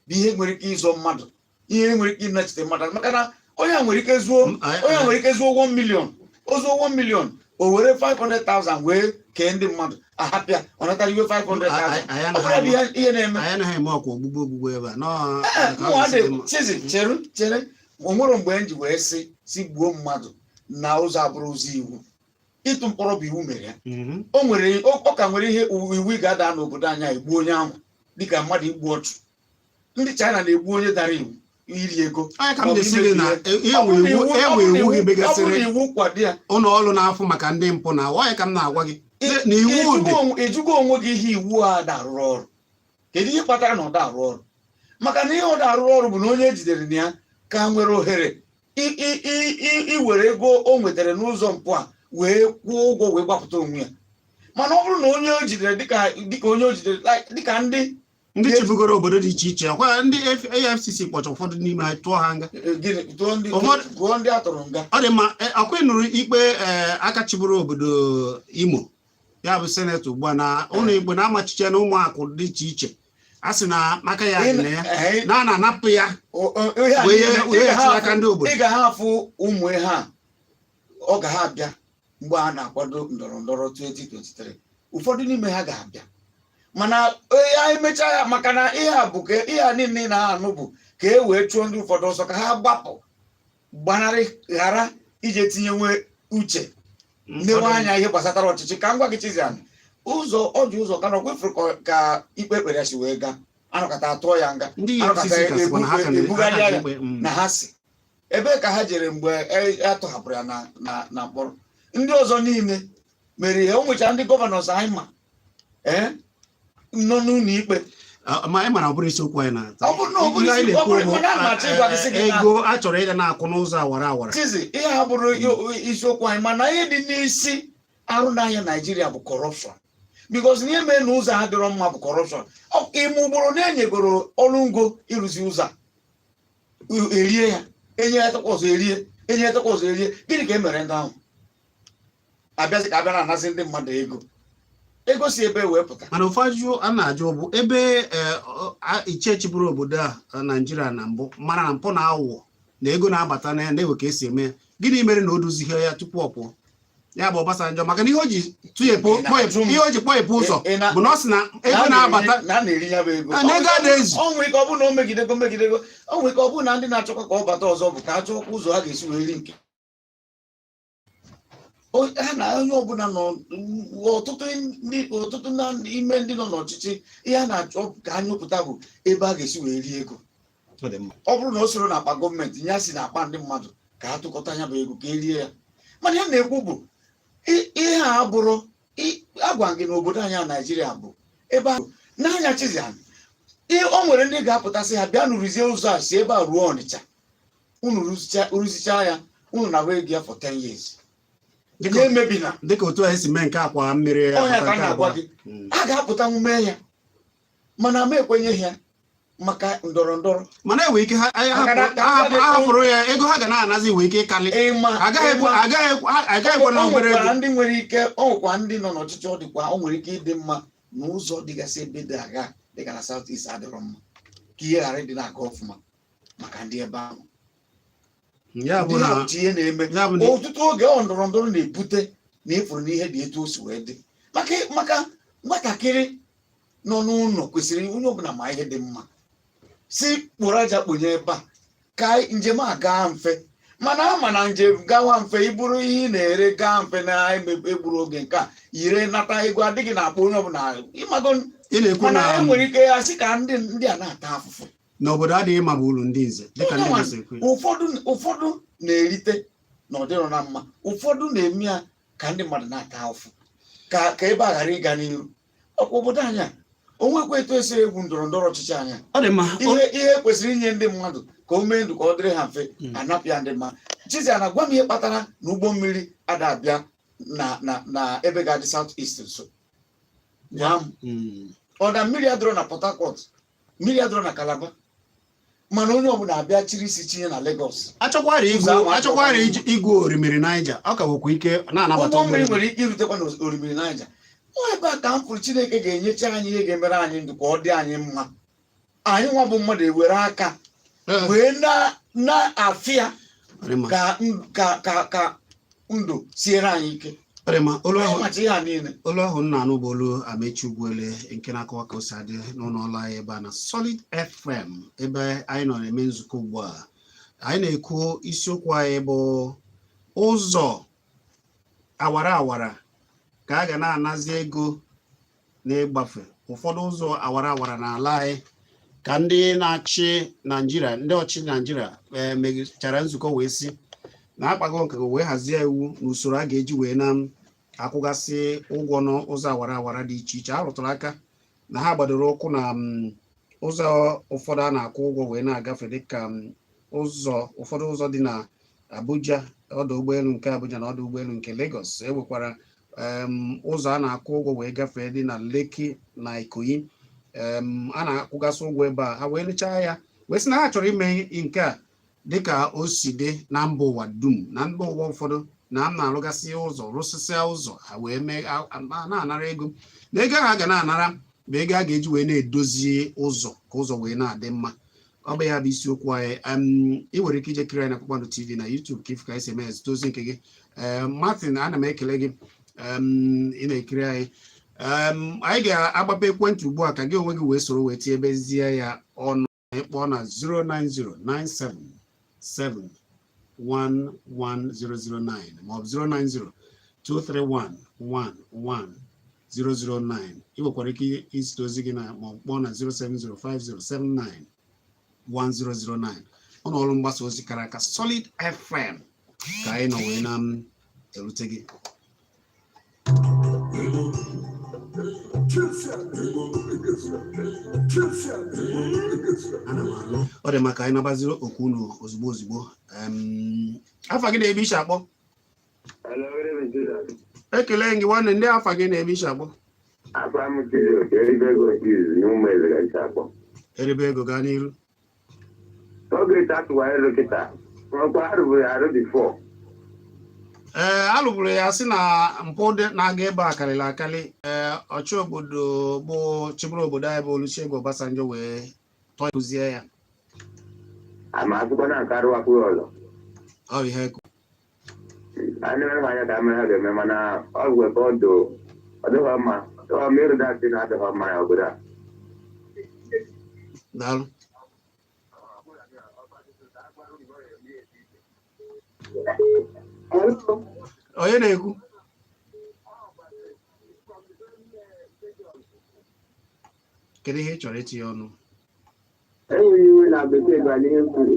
bụ ihe nwere ike ịzọ mmadụ, ihe nwere ike ịnachite mmadụ, maka na onye a nwere ike zuo onye a nwere ike zuo 1 million, o zuo 1 million, o were 500,000 wee kee ndị mmadụ, ahapịa, ọ natara iwe 500,000. Anyị Ọ bụrụ bụ ihe na-eme. Anyị anaghị eme ọkwa ogbugbu ogbugbu ebe a nọọ. Ee, ka ọ mụnwa ga-esi dị dị mma. Chizi, chere chere, o nwere mgbe m ji wee sị gbuo mmadụ na ụzọ abụrụ ụzọ iwu. Ịtụ mkpọrọ bụ iwu mere ya. O nwere, ọ ka nwere ihe iwu ga-ada n'obodo anyị a, egbu onye ahụ dịka mmadụ igbu ọchụ. Ndị China na-egbu onye dara iwu iri ego. Onye ka m maọbụ na-esi gị na imebi ihe Ọ bụrụ na enwe iwu ọ bụrụ enwe na iwu ọ bụrụ hibegasịrị na iwu kwado ya. Ụlọ ọrụ na-afụ maka ndị mpụ na onye ka m na-agwa gị na iwu dị. Ịjụgo onwe gị ihe iwu a na-arụrụ ọrụ? Kedu ihe kpatara na ọ da-arụ ọrụ? Maka na ihe ọ da-arụrụ ọrụ bụ na onye ejidere na ya ka nwere ohere iwere ego o nwetara n'ụzọ mpụ a wee kwụọ ụgwọ wee gbapụta onwe ya. Mana ọ bụrụ na onye o jidere dịka onye o jidere dịka ndị Ndị chịbugoro obodo dị iche iche, ọkwa ndị AFCC kpọcha ụfọdụ n'ime ha, tụọ ha nga. Gịnị? Tụọ ndị gụọ ndị a tụrụ nga. Ọ dị mma. Ọkwa ị nụrụ ikpe aka chịburu obodo Imo, ya bụ senator ugbu a, na ụlọ ikpe na-amachiche na ụmụakụ dị iche iche a sị na aka ya dị na ya, na a na-anapụ ya ihe a wee niile, wee ị ga ha ghachiri aka ndị obodo. Ị ga ha afụ ụmụ ihe a, ọ ga ha abịa mgbe a na-akwado ndọrọ ndọrọ 2023. Ụfọdụ n'ime ha ga-abịa, mana ya emechaa ya, maka na ihe a bụ ka ihe a niile ị na-anụ bụ ka e wee chụọ ndị ụfọdụ ọsọ, ka ha gbapụ, gbanarị, ghara ije tinyenwe uche nnewe anya ihe gbasatara ọchịchị. Ka m gwa gị, Chizian, ụzọ ọ ji ụzọ ka na kwefuru ka ikpe ekpere ya si wee gaa, anọkọta atụọ ya nga. Ndị anọkọta EFCC ka sịkwa na ha ka ebugharịa ha ya ka ikpe na ha si ebee ka ha jere mgbe a tọhapụrụ ya na mkpọrọ. Ndị ọzọ niile mere ihe o nwechara, ndị governors anyị ma ee nọ n'ụlọ ikpe. Ah, ma ị mara ọ bụrụ isiokwu anyị na-ata. Ọ bụrụ na ọ bụrụ Ihe anyị ọ na-ekwu bụrụ bụ, mana a na-achọ ịgwa gị sị gị na ego a chọrọ ịga na-akwụ n'ụzọ awara awara. Chizi, ihe a bụrụ isiokwu anyị, mana ihe dị n'isi arụ n'ahịa Naijiria bụ corruption, because ihe mere na ụzọ a dịrọ mma bụ corruption. Ime ugboro na-enyegoro ọrụ ngo ịrụzi ụzọ a, erie ya, enye ya tụkwa ọzọ erie, enye ya tụkwa ọzọ erie. Gịnị ka e mere ndị ahụ? Abịazi ka abịa na-anazi ndị mmadụ ego, ego si ebe wee pụta. Mana ofu ajụjụ a na-ajụ bụ ebe ichie chịburu obodo a Naijiria na mbụ mara na mpụ na aghụghọ na ego na-abata na ya na-ewe ka esi eme ya, gịnị mere na o duzighị ya tupu ọ pụọ? Ya bụ Obasanjọ, maka na ihe o ji tụnyepụ Ị na-ajụ m? ihe o ji kpọghepụ ụzọ Ị bụ na ọ sị na ego na-abata na a na-eri ya bụ ego. Na ego adịghị. O nwere ike ọ bụrụ na o megidego, o nwere ike ọ bụrụ na ndị na-achọkwa ka ọ bata ọzọ bụ ka a chọọkwa ụzọ ha ga-esi wee ri nke ha na onye ọbụla nọ. Ọtụtụ ndị, ọtụtụ na ime ndị nọ n'ọchịchị, ihe a na-achọ ka a nyụpụta bụ ebe a ga-esi wee rie ego. Ọ dị mma. Ọ bụrụ na o soro n'akpa gọọmenti ya, si n'akpa ndị mmadụ ka a tụkọta ya bụ ego ka e rie ya. Mana ihe m na-ekwu bụ ihe a bụrụ agwa gị na obodo anyị a Naijiria bụ ebe ahụ n'anya. Chizian, o nwere ndị ga-apụtasị ha bịa nụrụzie ụzọ a si ebe a ruo Ọnịcha, unu rụzichaa ya, unu na ego ya for 10 years. Dịka ya emebina. Dịka otu anyị si mee nke akwa mmiri Ọnya apụta ka m nke na-agwa abụọ. gị. A ga-apụta mee ya, mana m ekwenyeghị ya maka ndọrọ ndọrọ. Mana enwe ike ha Maka na hapụrụ ya, ego ha ga na-anazi nwee ike ịkalị. Ịma agaghị ekwe ịma agaghị ekwe na o obere nwekwara ego. Ndị nwere ike, o nwekwa ndị nọ n'ọchịchị, ọ dịkwa o nwere ike ịdị mma na ụzọ dịgasị ebe dị agha dịka na South East adịrọ mma, ka ihe ghara ịdị na-aga ọfụma maka ndị ebe ahụ. Ya bụ Ndị na ahụ ji ihe na-eme. Ya bụ na Ọtụtụ oge ọ ndọrọ ndọrọ na-ebute na ịfụrụ na ihe dị etu o si wee dị, maka nwatakịrị nọ n'ụlọ kwesịrị onye ọbụla ma ihe dị mma si kpụrụ aja kponye ebe a ka njem a gaa mfe. Mana ama na njem gawa mfe, iburu ihe ị na-ere gaa mfe na egburu oge nke a yire nata ego adịghị na akpa onye ọbụla, ịmago. Ị na-ekwu Mana na e nwere ike ya sị ka ndị a na-ata afụfụ. N'obodo adịghị mma bụ uru ndị nze, dịka ndị Igbo si ekwu. Ụfọdụ na-erite na ọ dịrọ na mma, ụfọdụ na-eme ya ka ndị mmadụ na-ata ụfụ ka ebe a ghara ịga n'iru. Ọkwa obodo anyị a, o nwekwa etu esi egwu ndọrọ ndọrọ ọchịchị anyị a. Ọ dị mma. Ihe kwesịrị inye ndị mmadụ ka o mee ndụ ka ọ dịrị ha mfe, anapụ ya ndị mmadụ. Chizia na gwa m ihe kpatara na ụgbọ mmiri ada abịa na ebe ga-adị South East nso. Gwa m. Ọ na mmiri adịrọ na Port Harcourt, mmiri adịrọ na Calabar, mana onye ọbụla abịa chiri isi chinye na Lagos. Achọkwara Ụzọ igwu ahụ achọkwara adịrọ. iji igwu orimiri Niger, ọ ka nwekwa ike na-anabata ụgbọ mmiri ụgbọ nwere ike irutekwa n'orimiri Niger. Ọ ebe a ka m fụrụ Chineke ga-enyecha anyị ihe ga-emere anyị ndụ ka ọ dị anyị mma. Anyị nwa bụ mmadụ ewere aka wee na-afịa Ọ dị mma. ka ndụ siere anyị ike. Ọ dị mma. Olu Anyị ahụ macha ihe a niile. Olu ahụ m na-anụ bụ olu Amechi Ugwuele, nke na-akọwa ka o si adị n'ụlọ ọrụ anyị ebe a na Solid FM, ebe anyị nọ na-eme nzukọ ugbu a. Anyị na-ekwu, isiokwu anyị bụ ụzọ awara awara ka a ga na-anazi ego n'ịgbafe ụfọdụ ụzọ awara awara n'ala anyị, ka ndị na-achị Naijiria, ndị ọchị Naijiria mechara nzukọ wee sị na akpago nke wee hazie iwu na usoro a ga-eji wee na akwụgasị ụgwọ n'ụzọ awara awara dị iche iche. A rụtụrụ aka na ha gbadoro ụkwụ na ụzọ ụfọdụ a na-akwụ ụgwọ wee na-agafe, dịka ụzọ ụfọdụ, ụzọ dị na Abuja, ọdụ ụgbọelu nke Abuja na ọdụ ụgbọelu nke Lagos. E nwekwara ụzọ a na-akwụ ụgwọ wee gafee dị na Lekki na Ikoyi. A na-akwụgasị ụgwọ ebe a. Ha wee lechaa ya wee sị na ha chọrọ ime nke a dịka o si dị na mba ụwa dum. Na mba ụwa ụfọdụ na a na-arụgasị ụzọ, rụsịsịa ụzọ, ha wee mee na-anara ego, na ego ahụ a ga na-anara bụ ego a ga-eji wee na-edozi ụzọ ka ụzọ wee na-adị mma. Ọ bụ ya bụ isiokwu anyị. Ị nwere ike ije kiri anyị na Kpakpando TV na YouTube ka ifu ka anyị si eme ya. Zite ozi nke gị. Ee, Martin, ana m ekele gị. Ị na-ekiri anyị. Anyị ga-agbape ekwentị ugbu a ka gị onwe gị wee soro wee tinye ebezie ya ọnụ. Ịkpọọ na 09097711009 maọbụ 09023111009. Ị nwekwara ike izite ozi gị na maọbụ kpọọ na 07050791009. Ụlọ ọrụ mgbasa ozi kara aka, Solid FM, ka anyị nọ wee na m erute gị. Ọ dị maka anyị nabaziri okwu unu ozugbo ozugbo. Afa gị na ebe ishi akpọ? Hello, good evening, Jesus. Ekele gị, nwanne. Ndị afa gị na ebe ishi akpọ? Afa m Chijioke, eribe ego nke izizi n'ụmụ eze ka nsi akpọ. Erebe ego, gaa n'iru. Oge atụwa elu kịta, ọkwa arụburu ya arụ before. Ee, alụburu ya, sị na mpụ dị na-aga ebe a karịrị akarị. Ee, ọchị obodo bụ chịbụrụ obodo anyị bụ Olusegun Obasanjo wee tọọ kụzie ya. Ama akwụkwọ na nke arụwakwuru ọzọ. Ọ bụ ihe ekwu. A na-emere m anya ka amara ha ga-eme, mana ọ bụ ka ọ do ọ dịghọ mma, ọ dịghọ mma ịrụda asị na adịghọ mma ya obodo a. Daalụ. Onye na-ekwu? Kedu ihe ị chọrọ itinye ọnụ? Enweghị iwe na bekee gwara ihe m kwuru.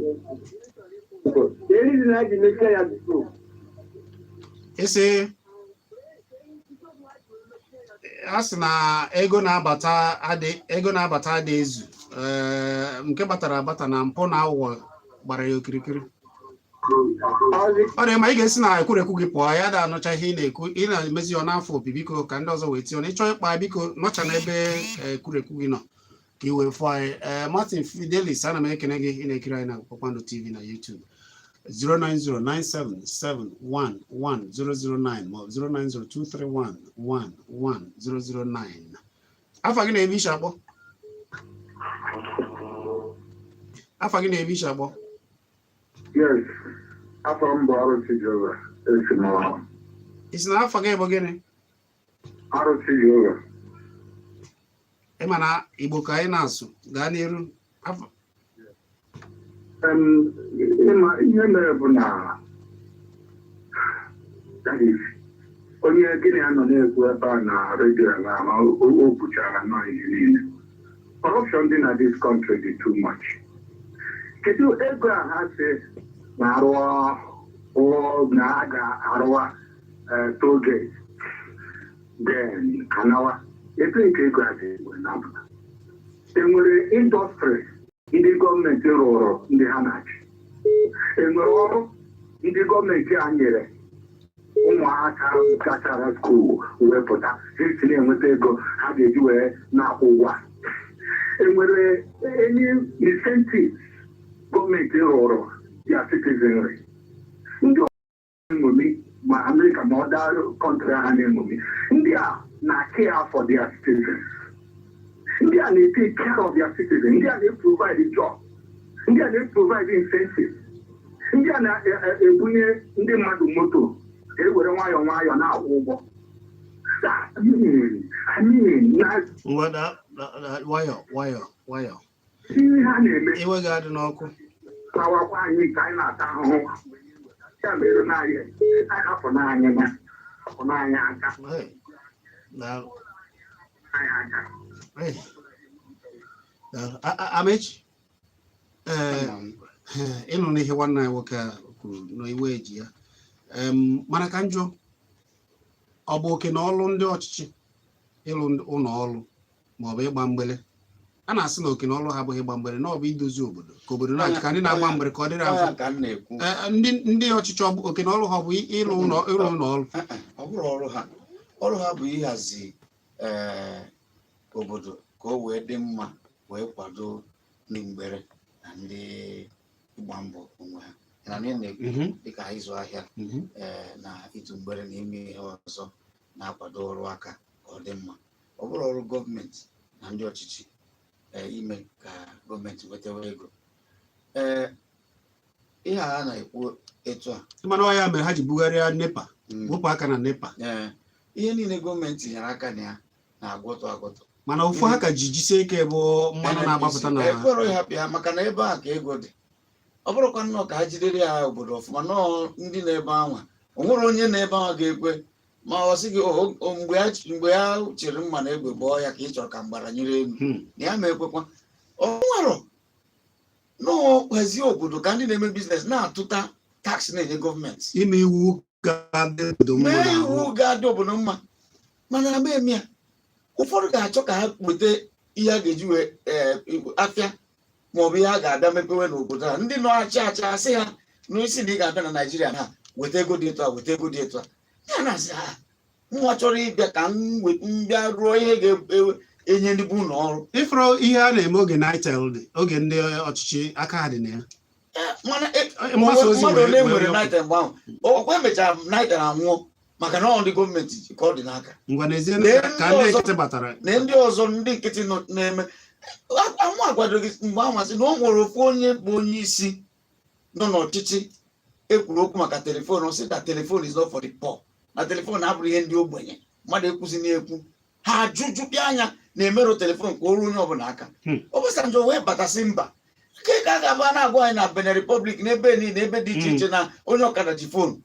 The reason I ji mechie ya before. Isi a sị na ego na-abata adị, ego na-abata adị ezu. Ee, nke batara abata na mpụ na aghụghọ gbara ya okirikiri. Ọ dị mma. Ị ga-esi na ekwurekwu gị pụọ ya da anụcha ihe ị na-ekwu. Ị na-emezi ọ n'afọ opi. Biko, ka ndị ọzọ wee tinye ọnụ. Ịchọọ ịkpa, biko nọcha n'ebe ekwurekwu gị nọ ka ị wee fụọ anyị. Ee, Martin Fidelis, ana m ekene gị. Ị na-ekiri anyị na Kpakpando TV na YouTube. 09097711009 maọbụ 09023111009. Afa gị na ebe ishi akpọ? Afa gị na ebe ishi akpọ? Yes, afa m bụ Arụsị Jehova, esi m Ị sị na afa gị bụ gịnị? Arụsị Jehova. Ị ma na Igbo ka anyị na-asụ. Gaa n'iru. Ịma ihe mere bụ na that is, onye gịnị ya nọ na-ekwu ebe a na redio na o kwuchara nnọọ ihe niile. Corruption dị na this country dị too much. Kedu ego a ha si na-arụ ụlọ na a ga-arụwa toll gate, then anawa ebe nke ego a dị wee na-apụta? Enwere industry ndị gọọmenti rụrụ ndị ha na-achị? Enwere ọrụ ndị gọọmenti a nyere ụmụaka gachara school wee pụta, ha esi na-enweta ego ha ga-eji wee na-akwụ ụgwọ a? Enwere any incentive gọọmenti rụrụ ya citizenry? Ndị na-eṅomi, ma Amerịka ma other country ha na-eṅomi, ndị a na-care for their citizens, ndị a na-take care of their citizens, ndị a na-provide job, ndị a na-provide incentives, ndị a na-ebunye ndị mmadụ moto ka e were nwayọọ nwayọọ na-akwụ ụgwọ. I mean, na Ngwa, nwayọ nwayọ nwayọ. Ihe ha na-eme Iwe ga-adị n'ọkụ. Tawakwa anyị ka anyị na-ata ahụhụ. Ya mere na anyị hapụ n'anya na hapụ n'anya aka. Hey, daalụ. Anyị aka. Hey, daalụ. Amechi, ee, ịnụ n'ihe nwanne anyị nwoke a kwuru na iwe eji ya. Mana ka njọ, ọ bụ oke na ọlụ ndị ọchịchị ịlụ ụlọ ọrụ maọbụ ịgba mgbele? A na-asị na oke na ọlụ ha abụghị ịgba mgbele, na ọ bụ idozi obodo ka obodo na-achị, ka ndị na-agba mgbele ka ọ dịrị Ọ afọ. Ya ka m na-ekwu. Ee, ndị ọchịchị, ọ bụ oke na ọlụ ha ọ bụ ịlụ ụlọ ọrụ? Ọ bụrụ ọrụ ha, ọrụ ha bụ ịhazi obodo ka o wee dị mma, wee kwado ndị mgbere na ndị ịgba mbọ onwe ha na ndị na-ekwu, dịka ịzụ ahịa, na ịtụ mgbere na ime ihe ọzọ na-akwado ọrụ aka ka ọ dị mma. Ọ bụrụ ọrụ gọọmenti na ndị ọchịchị ime ka gọọmenti nwetawa ego, ihe a na-ekwu etu a. Mana ọ ya mere ha ji bugharịa NEPA, wepụ aka na NEPA. Ee, ihe niile gọọmenti tinyere aka na ya na-agwọtọ agwọtọ. Mana ofu ha ka ji jisie ike bụ mmanụ na-agbapụta na Ekwero ịhapụ ya, maka na ebe a ka ego dị. Ọ bụrụkwa nnọọ ka ha jidere ya obodo ọfụma, nọọ ndị na-ebe anwa, o nwere onye na-ebe anwa ga-ekwe ma ọ sị gị, "O, mgbe ya chịrị mma na egbe gbọọ ya ka ị chọrọ ka mgbara nyere elu." Na ya ma ekwekwa, ọ nwere nọọ hazie obodo ka ndị na-eme business na-atụta tax na-enye gọọmenti. Ime iwu ga-adị obodo mma Mee n'ahụ. iwu ga-adị obodo mma, mana na eme ya, ụfọdụ ga-achọ ka ha weta ihe a ga-eji wee afịa maọbụ ihe a ga-abịa mepewe n'obodo a. Ndị nọ achị achị asị ha n'isi na ị ga-abịa na Naijiria na weta ego dị etu a, weta ego dị etu a. Ya na-asị ha, nwa chọrọ ịbịa ka m bịa rụọ ihe ga-enye ndị bụ ụlọ ọrụ. Ịfụrụ ihe a na-eme oge NITEL dị, oge ndị ọchịchị aka ha dị na ya. Mana Mgbasa ozi mmadụ ole wee nwere NITEL mgbe ahụ? Ọkwa emechara NITEL anwụọ, maka na ọ ndị gọọmenti ka ọ dị n'aka. Ngwa, n'ezie, Lee ka ndị ndị ọzọ. nkịtị batara. Na ndị ọzọ, ndị nkịtị nọ na-eme anwụ akwadoghị mgbe ahụ. Masị na o nwere ofu onye bụ onye isi nọ n'ọchịchị ekwuru okwu maka telephone, ọ sị na telephone is not for the poor, na telephone abụrụ ihe ndị ogbenye. Mmadụ ekwuzi na-ekwu ha ajụjụ anya na-emerụ telephone ka o ruo onye ọbụla aka. Obasanjo wee batasị mba nke ka a ga-abụ a na-agwa anyị na Benin Republic, n'ebe niile, ebe dị iche iche, na onye ọkada ji phone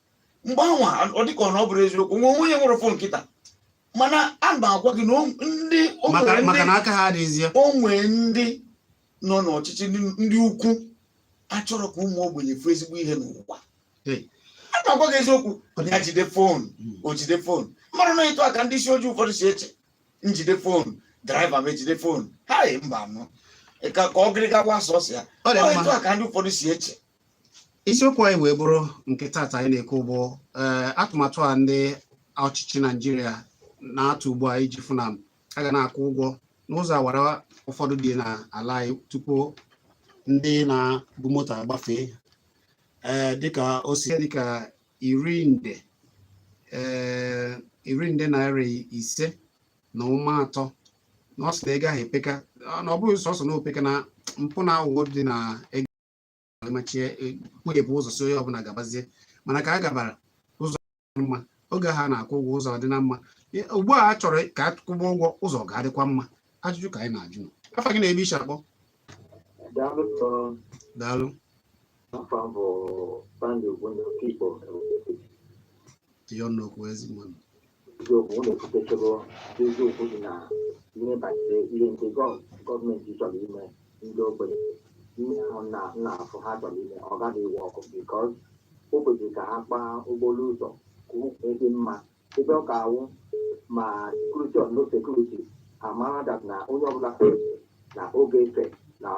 mgbe anwa. Ọ dịka ọ na ọ bụrụ eziokwu, nwe onye nwere phone kịta, mana a na agwa gị na ndị o maka nwere maka ndị na aka ha adịghịzi ya. O nwee ndị nọ n'ọchịchị, ndị ukwu achọrọ ka ụmụ ogbenye fụ ezigbo ihe n'ụwa. Hey. A na-agwa gị eziokwu, ya jide phone, o jide phone mmadụ na etu a ka ndị isi ojii ụfọdụ si eche. Njide phone, driver m ejide phone, ha yi mba anọ ka ọ gịrịga gwa sọsọ ya. Ọ dị Ọ mma. etu a ka ndị ụfọdụ si eche. Isiokwu anyị wee bụrụ nke taata anyị na-ekwu bụ atụmatụ a ndị ọchịchị Naijiria na-atụ ugbu a iji fụ na a ga na-akwụ ụgwọ n'ụzọ awara ụfọdụ dị n'ala anyị tupu ndị na-bu moto agbafee, dịka o si dịka ₦5.3 nde na ọ sị na ego ahụ epeka, na ọ bụghị sọsọ na opeka, na mpụ na aghụghọ dị na ego emechie kpughepụ ụzọ si onye ọbụla gabazie. Mana ka a gabara ụzọ dị mma oge ha na-akwụ ụgwọ, ụzọ dị na mma. Ugbu a a chọrọ ka a kwụba ụgwọ, ụzọ ga-adịkwa mma? Ajụjụ ka anyị na-ajụ. Afa gị na-ebe ishi akpọ? Daalụ sọ. Daalụ. Afọ m bụ Sunday Ogbonna Okigbo. Tinye ọnụ n'okwu, ezi mmadụ. Eziokwu, unu ekwutechego eziokwu dị na ihe banyere ihe nke gọọmenti chọrọ ime ndị ogbenye. Ihe ahụ na na-afụ ha chọrọ ime, ọ gaghị ewu ọkụ, because o kwesịrị ka ha kpaa okporo ụzọ ka o wee dị mma, ebe ọ ka awụ ma security or no security, amara that na onye ọbụla na oge efe na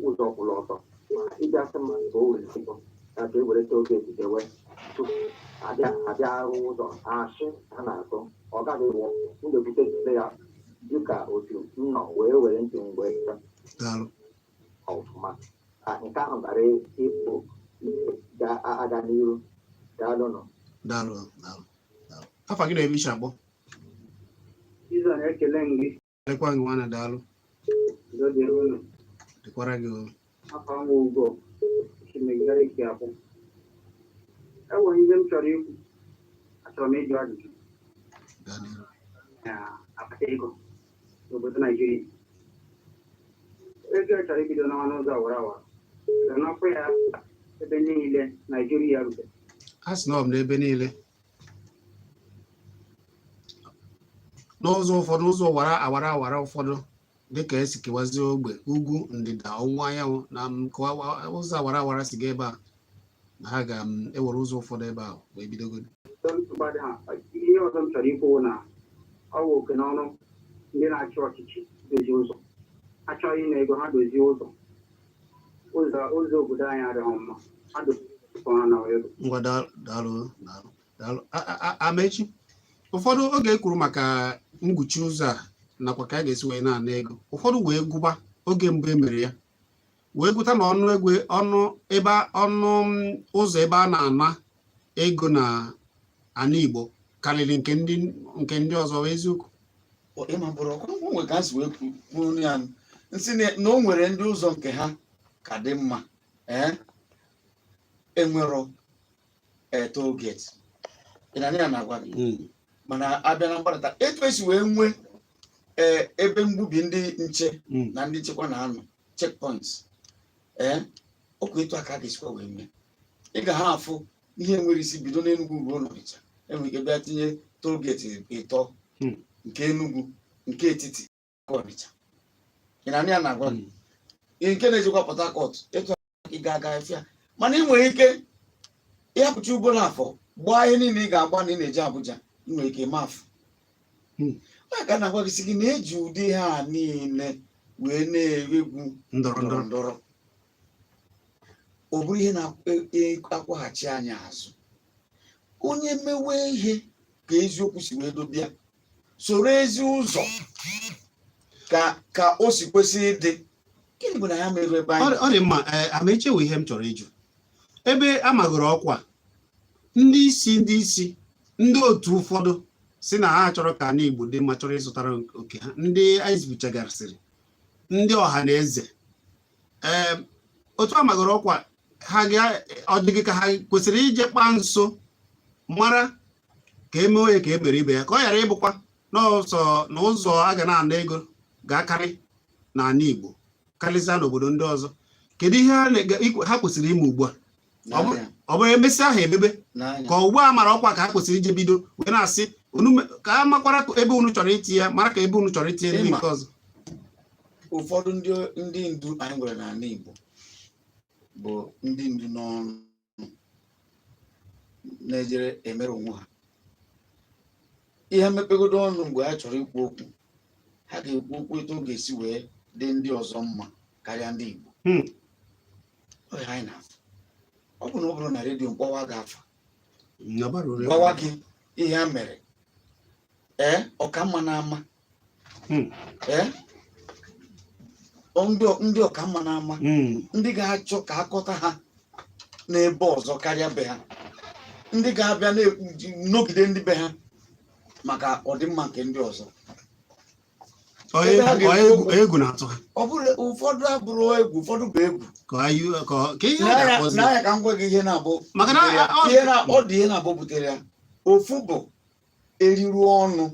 ụzọ kwụrụ ọtọ. Ma ịbịa sị mmadụ ka o were ego ya ka e were toll gate dewe tupu abịa abịa arụ ụzọ, ashị ha na-atụ, ọ gaghị ewu ọkụ. M ga-ebute ya dịka otu m nọ wee were ntị m wee Daalụ. ọfụma ka nke ahụ ghara ịpụ ihe ga-aga n'iru. Daalụnụ. Daalụ, daalụ, daalụ. Afa gị na ebe ishi akpọ? Izu na-ekele m gị. Dịkwa gị nwana, daalụ. Udo dịrị unu. Dịkwara gị o. Afọ nwa Ugo chimegidere ike akwụ. Enwere ihe m chọrọ ikwu. Achọrọ m ịjụ ajụjụ. Gaa n'iru. Na-akpata ego n'obodo Naijiria, ego a chọrọ ibido n'ọnụ ụzọ awara awara ga n'ọkụ ya ebe niile Naijiria rutere. A sị na ọ bụ n'ebe niile, n'ụzọ ụfọdụ, ụzọ wara awara awara ụfọdụ, dịka esi kewazie ogbe ugwu, ndịda, ọwụwa anyanwụ na ụzọ awara awara si ga ebe a na ha ga-ewere ụzọ ụfọdụ ebe a wee bidogodi. Nsogbu adịghị. Ihe ọzọ m chọrọ ikwu na ọ wụ oke n'ọrụ ndị na-achị ọchịchị dozie ụzọ. Achọghị ịna ego, ha dozie ụzọ. Ụzọ obodo anyị adịghị mma, ha dozie ụzọ, ha na ego. Ngwa, daalụ, daalụ, daalụ, daalụ. Amechi, ụfọdụ oge e kwuru maka mgbuchi ụzọ a nakwa ka a ga-esi wee na-ana ego, ụfọdụ wee gụba oge mbụ e mere ya, wee gụta na ọnụ ego, ọnụ ebe ọnụ ụzọ ebe a na-ana ego na ana Igbo karịrị nke ndị ọzọ, bụ eziokwu? Ịma bụrụ ọkwa nwe ka a si wee kwuo ya nsị na o nwere ndị ụzọ nke ha ka dị mma, ee, enwero toll gate. Ị na ya na-agwa gị, mana abịa na mgbarata etu esi wee nwee, ee, ebe mgbubi ndị nche na ndị nchekwa na-anọ, checkpoints, ee, ọkwa etu aka ga-esikwa wee mee. Ị ga ha afụ ihe nwere isi bido n'Enugu ruo n'Ọnịcha, enwere ike bịa tinye toll gate ịtọ, nke Enugu, nke etiti, nke Ọnịcha. Ị na ya na-agwa gị, nke na-ejikwa Port Harcourt, etu ị ga-aga efia. Mana ị nwere ike ịhapụcha ugbo n'afọ, gbaa ihe niile ị ga-agba na ị na-eje Abuja, ị nwere ike ime afọ. Ọ ka na-agwa gị sị gị na-eji ụdị ha niile wee na-egwu ndọrọ ndọrọ ndọrọ. Ndọrọ ọ bụrụ ihe na-akwaghachi anyị azụ. Onye mewe ihe ka eziokwu si wee dobịa, soro ezi ụzọ ka o si kwesị ịdị. Gịnị bụ na ya merụ ebe anyị? Ọ dị mma. Ee, Amechi, ewe ihe m chọrọ ịjụ, ebe a magoro ọkwa ndị isi ndị otu ụfọdụ si na ha chọrọ ka ala Igbo dị mma, chọrọ ịzụtara oke ha, ndị anyị buchagasịrị, ndị ọha na eze, ee, otu a magoro ọkwa ha ga, ọ dịghị ka ha kwesịrị ije kpaa nso mara ka eme onye ka e mere ibe ya, ka ọ ghara ịbụkwa n'ọsọ na ụzọ a ga na-ana ego ga-akarị n'ala Igbo karịsịa n'obodo ndị ọzọ. Kedu ihe ha kwesịrị ime ugbu a? N'anya. Ọ bụrụ emesịa ha emebe N'anya. ka ugbu a mara ọkwa ka ha kwesịrị ije bido wee na-asị ka a makwara ebe unu chọrọ itinye ya, mara ka ebe unu chọrọ itinye ndị Ịma. nke ọzọ. Ụfọdụ ndị ndu anyị nwere n'ala Igbo bụ ndị ndu n'ọnụ na-ejere emere onwe ha ihe mmepegodo ọnụ. Mgbe ha chọrọ ikwu okwu, ha ga-ekwu okwu etu ọ ga-esi wee dị ndị ọzọ mma karịa ndị Igbo. Ọ ya anyị na-afụ. Ọ bụ na ọ bụrụ na redio mkpọwa gị afa, Ọ bara uru. gwawa gị ihe ha mere, ee, ọkamma na-ama, ee, ndị ọkamma na-ama, ndị ga-achọ ka akọta ha n'ebe ọzọ karịa be ha, ndị ga-abịa nọgide ndị be ha maka ọdịmma nke ndị ọzọ. Ọ Ebe ha egwu ga-ekwu ọ egwu okwu. Egwu na-atụ ha. Ọ bụrụ ụfọdụ abụrụ egwu, ụfọdụ bụ egwu. Ka ihe a N'anya ga-akpọzi. N'anya ka m gwa gị ihe na-abụ Maka na butere ya. Ihe na ọ dị, ihe na-abụ butere ya, ofu bụ eriru ọnụ,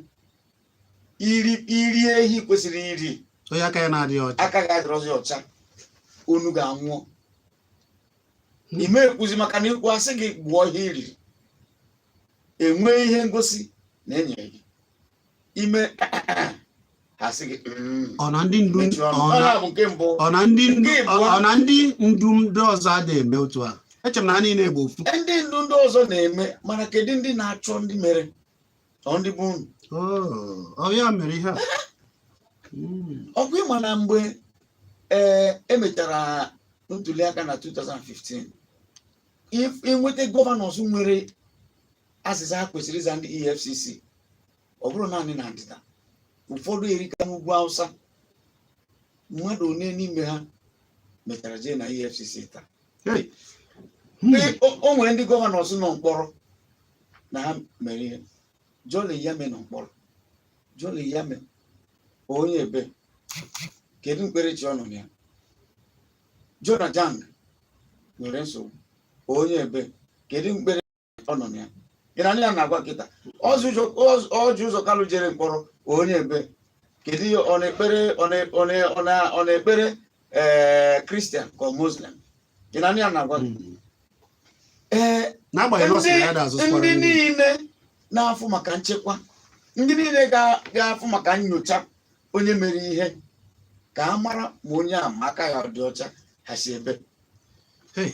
iri iri ehi kwesịrị iri. Onye aka ya na-adịghị ọcha. Aka gị adịrọzi ọcha, unu ga-anwụọ. Ime ekwuzi maka na ikwu asị gị gbuo ihe iriri, enwee ihe ngosi na enyere gị ime. Ha sị gị, Ọ na ndị ndu mechie ọnụ. ọ Ọ na na-abụ nke mbụ. Ọ na ndị ndu Nke ịbụọ. Ọ na ndị ndu ndị ọzọ adịghị eme otu a? Eche m na ha niile bụ ofu. Ndị ndu ndị ọzọ na-eme, mana kedu ndị na-achọ ndị mere ọ ndị bụ unu? Oh, ọ ya mere ihe a. Ọkwa ịma na mgbe emechara ntuli aka na 2015, inweta governors nwere azịza ha kwesịrị ịza ndị EFCC, ọ bụrụ naanị na ndịda, ụfọdụ erika n'ugwu Hausa. Mmadụ one n'ime ha mechara jee na EFCC taa? Hey. O nwere ndị governors nọ mkpọrọ na ha mere ihe. Jolly Nyame nọ mkpọrọ. Jolly Nyame onye ebe? Kedu mkperechi ọ nọ na ya? Jonah Jang nwere nsogbu. Onye ebe? Kedu mkpere ọ nọ na ya? Ị na ya na-agwa kịta Orji Uzor Kalu jere mkpọrọ, onye ebe? Kedu ihe ọ na-ekpere? Ọ na-ekpere Christian ka ọ Muslim? Ị na ya na-agwa gị? N'agbanyeghị na ọ sị na ya da azụ Ndị niile na-afụ maka nchekwa, ndị niile ga-afụ maka nyocha onye mere ihe, ka a mara ma onye a ma aka ya ọ dị ọcha, ha si ebe? Hey,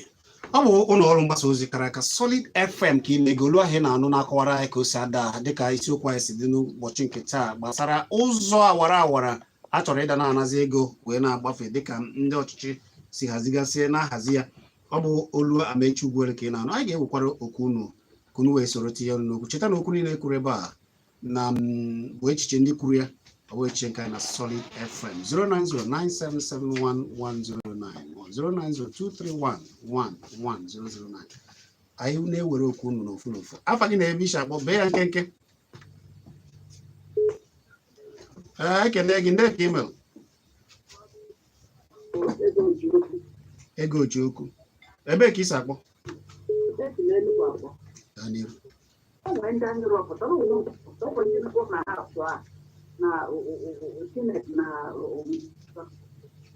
ọ bụ ụlọ ọrụ mgbasa ozi kara aka, Solid FM, ka ị na-ege olu ahụ ị na-anụ na-akọwara anyị ka o si ada, dịka isiokwu anyị si dị n'ụbọchị nke taa gbasara ụzọ awara awara a chọrọ ịda na-anazi ego wee na-agbafe, dịka ndị ọchịchị si hazigasị na-ahazi ya. Ọ bụ olu Amechi Ugwuere ka ị na-anụ. Anyị ga-ewekwara okwu unu ka unu wee soro tinye ọnụ n'okwu. Cheta na okwu niile kwuru ebe a na bụ echiche ndị kwuru ya, ọ bụ echiche nke anyị na Solid FM. 09097711109 ma 09023111009. Anyị na-ewere okwu unu n'ofu n'ofu. Afa gị na ebe isi akpọ, bee ya nkenke. Ee, ekene gị. Ndị ka email ego oji okwu, ebee ka isi akpọ? Esi n'Enugwu akpọ. Gaa n'iru. O nwere ndị anyị rọpụtara onwe o nwere ndị nkwụ na ha atụ a na Senate na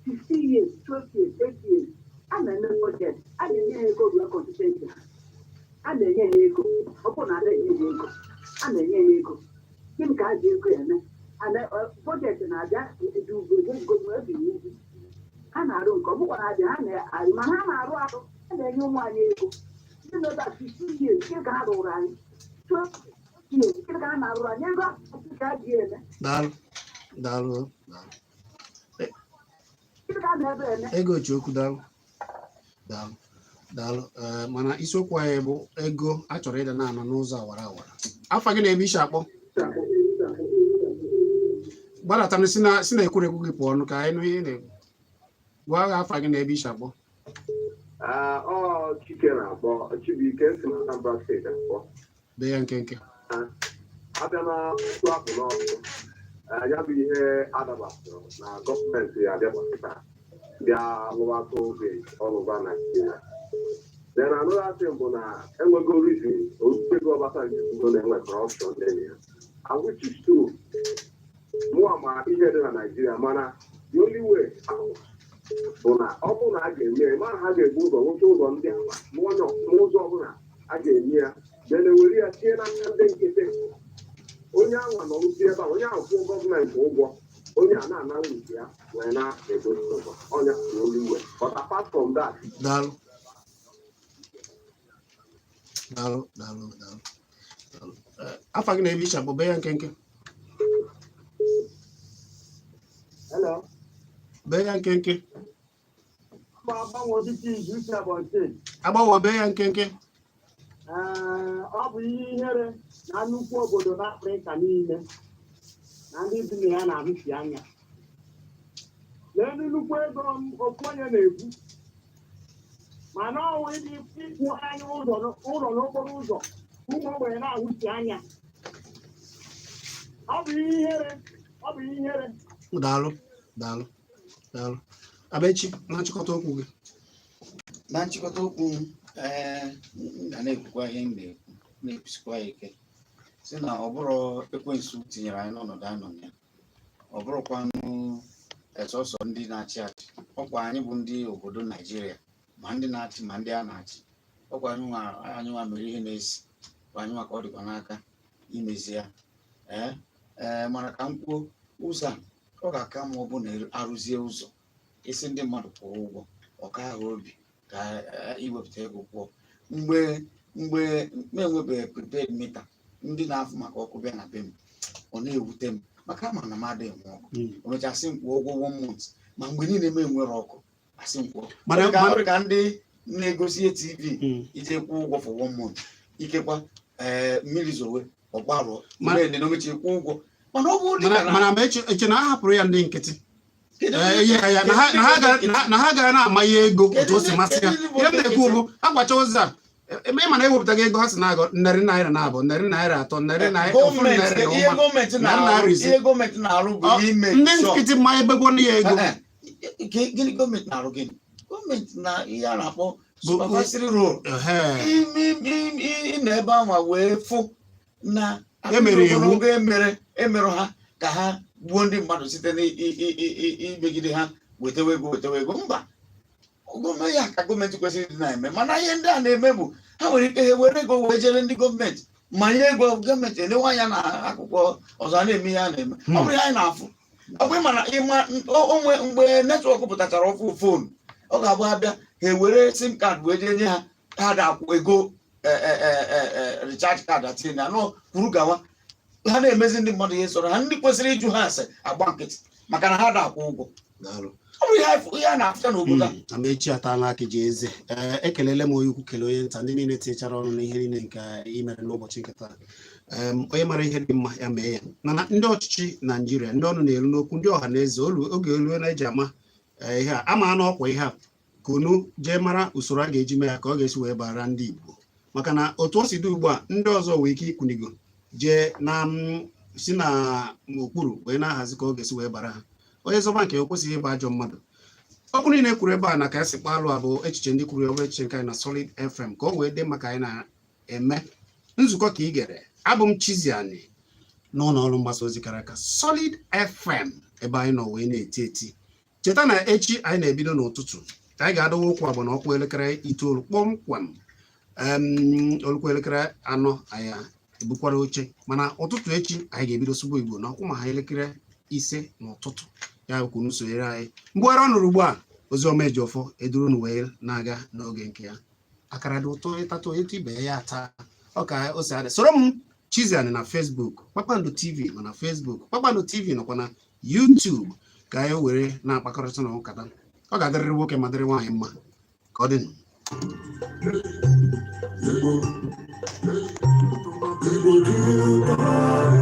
15 years, 12 years, 8 years, a na-eme budget, a na-enye ha ego ruo constituency ha. A na-enye ha ego. Ọ bụrụ na a na-enye ha ego, a na-enye ha ego, gịnị ka a ji ego eme? Budget na-abịa eji ugwu eje ego ebi n'ugwu ha na-arụ nke ọ bụkwa na-abịa ha na-arụ, ma ha na-arụ arụ. A na-enye ụmụ anyị ego, ndị nọ ebe a 15 years, gịnị ka ha rụrụ anyị? 12 years, gịnị ka ha na-arụrụ anyị? Ego ahụ ka a ji eme? Daalụ, daalụ, daalụ. Gịnị ka a na-ebe eme? Ego ji okwu. Daalụ, daalụ, daalụ. Ee, mana isiokwu anyị bụ ego a chọrọ ịda na-anọ n'ụzọ awara awara. Afa gị na ebe isi akpọ. Gbadata si na ekwurekwu gị pụọ ọnụ ka anyị nụ ihe ị na-ekwu. Gwa agha afa gị na ebe isi akpọ. Ọ Chike na-akpọ, Chibuike, si na Anambra Steeti akpọ. Bee ya nkenke. Abịa na okwu apụ n'ọkụ, ya bụ ihe adabasịrị na gọọmenti abịagbasịta bịa lụwa tollgate ọlụba Naijiria. Then another thing bụ na enwego reason Olusegun Obasanjo kwugo na enwe corruption dị na ya, and which is true. Mụa ma ihe dị na Naijiria, mana the only way out bụ na ọ bụrụ na a ga-eme ya, ma ha ga-ebu ụzọ nwụcha ụzọ ndị ahụ n'ụzọ ọbụla a ga-eme ya, then ewere ya tinye n'aka ndị nkịtị. Onye ahụ nọrụzi ebe a, onye ahụ kwụọ gọọmenti ụgwọ, onye a na-anara nke ya wee na-edozi ụzọ ọnya, the only way. But apart from that, Daalụ, daalụ, daalụ, daalụ, daalụ. Afa gị na ebe isi akpọ, bee ya nkenke. Hello. Bee ya nkenke. Agbanwe osisi izu uche Ebonyi Steeti. Agbanwe, bee ya nkenke. Ee, ọ bụ ihe ihere na nnukwu obodo n'Afrịka niile na ndị bi na ya na-ahụsi anya. N'elu nnukwu ego m ofu onye na-ebu, mana ọnwụ ịdị ịkwụ anya ụzọ ụlọ n'okporo ụzọ, ụmụ ogbenye na-ahụsi anya. Ọ bụ ihe ihere, ọ bụ ihe ihere. Daalụ, daalụ, daalụ. Abechi, na nchịkọta okwu gị. Na nchịkọta okwu m, m ga na-ekwukwa ihe m na-ekwu, na-ekwusikwa ya ike, si na ọ bụrụ ekwensu tinyere anyị n'ọnọdụ anyị nọ na ya, ọ bụrụkwanụ sọsọ ndị na-achị achị, ọkwa anyị bụ ndị obodo Naijiria, ma ndị na-achị ma ndị a na-achị, ọkwa anyị nwa mere ihe na-esi kwa anyị nwa ka ọ dịkwa n'aka imezi ya. Ee, mana ka m kwuo ụzọ a. Ọ ga-aka ma ọ bụ na arụzie ụzọ, isi ndị mmadụ kwụọ ụgwọ, ọka ahụ obi ka iwepụta ego kwụọ. Mgbe m enwebeghị prepaid meter, ndị na-afụ maka ọkụ bịa na be m, ọ na-ewute m maka ama na m adịghị enwe ọkụ. O mechasị m kwụọ ụgwọ one month, ma mgbe niile m enwere ọkụ, asị m kwụọ. Ọ dị ka ndị na-egosi TV ije kwụọ ụgwọ for one month, ikekwa ee mmiri zowe, ọgbarụọ na omechi kwụọ ụgwọ, mana ọ bụrụ dịka na Mana ma eche na a hapụrụ ya ndị nkịtị. Kedu Ee, ya na ha na ha ga- na- na ha gara na-amanye ego Kedu otu o si masị ha. kedu ndị bụ Ihe m na-ekwu nkịtị? bụ agbacha ụzọ a, eme ma na ewepụtaghị ego, ha si na-agọ ₦2.50, ₦3, narị naira ofu gọọmenti narị na ihe ụma gọọmenti narị na-arụ naira 5. Ihe gọọmenti na-arụ bụ ime Ndị sure. nkịtị mmanya ebegwo ya ego. Eh, eh, gịnị gọọmenti na-arụ? Gịnị gọọmenti na ihe a na-akpọ supervisory role? Ime ị nọ ebe ahụ wee fụ na Emere iwu. Ogologo emere emerụ ha ka ha gbuo ndị mmadụ site n'imegide ha, wetewe ego, wetewe ego. Mba, gọọmenti ya ka gọọmenti kwesịrị ịdị na-eme, mana ihe ndị a na-eme bụ ha nwere ike ha were ego wee jere ndị gọọmenti manye ego, gọọmenti elewe anya na akụkụ ọzọ, a na-eme ihe a na-eme. Ọ bụrụ ihe anyị na-afụ, ọ bụ ịma na ịma onwe mgbe network pụtachara ọfụ phone, ọ ga-abụ abịa, ha ewere SIM card wee jee nye ha, ha ga-akwụ ego recharge card atinye na anụ kwuru gawa. Ha na-emezi ndị mmadụ ihe sọrọ ha, ndị kwesịrị ịjụ ha ase agba nkịtị maka na ha na-akwụ ụgwọ. Daalụ. Ọ bụ ihe a na-afụta n'obodo a. Amechi atala aka ji eze. Ee, ekelele m onye ukwu, kelee onye nta, ndị niile tinyechara ọnụ n'ihe niile nke ị mere n'ụbọchị nke taa. Onye mara ihe dị mma ya mee ya, mana ndị ọchịchị Naijiria, ndị ọnụ na-eru n'okwu, ndị ọha na eze, olu oge elu na-eji ama ihe a ama n'ọkwa ihe a, ka unu jee mara usoro a ga-eji mee ya ka ọ ga-esi wee bara ndị Igbo, maka na otu o si dị ugbu a, ndị ọzọ nwee ike ikwunigo jee na si na n'okpuru wee na-ahazi ka ọ ga-esi wee bara ha. Onye zọba nke ya, o kwesịghị ịbụ ajọ mmadụ. Okwu niile kwuru ebe a na ka esi kpalụ a bụ echiche ndị kwuru ya, ọ bụ echiche nke anyị na Solid FM, ka o wee dị maka anyị na-eme nzukọ ka ị gere. Abụ m Chiziani n'ụlọ ọrụ mgbasa ozi kara aka Solid FM, ebe anyị nọ wee na-eti eti. Cheta na echi anyị na-ebido n'ụtụtụ, ka anyị ga-adọwa ụkwụ abụọ na ọkwa elekere 9 kpọmkwem. Olukwa elekere 4 anyị ebukwara oche, mana ụtụtụ echi anyị ga-ebido sụbụ Igbo na ọkwụ ma ha elekere 5 n'ụtụtụ. Ya bụ kwunu sonyere anyị mgbugharị ọ nụrụ ugbu a. Oziọma Ejiofor edurunu wee na-aga n'oge nke ya. Akara dị ụtọ, ịtata etu ibe ya ata ọ ka o si adị. Soro m Chiziani na Facebook, Kpakpando TV nọ na Facebook, Kpakpando TV nọkwa na YouTube, ka anyị were na-akpakọrịta na nkata. Ọ ga-adịrịrị nwoke ma dịrị nwaanyị mma. Ka ọ dị. Igbo, Igbo.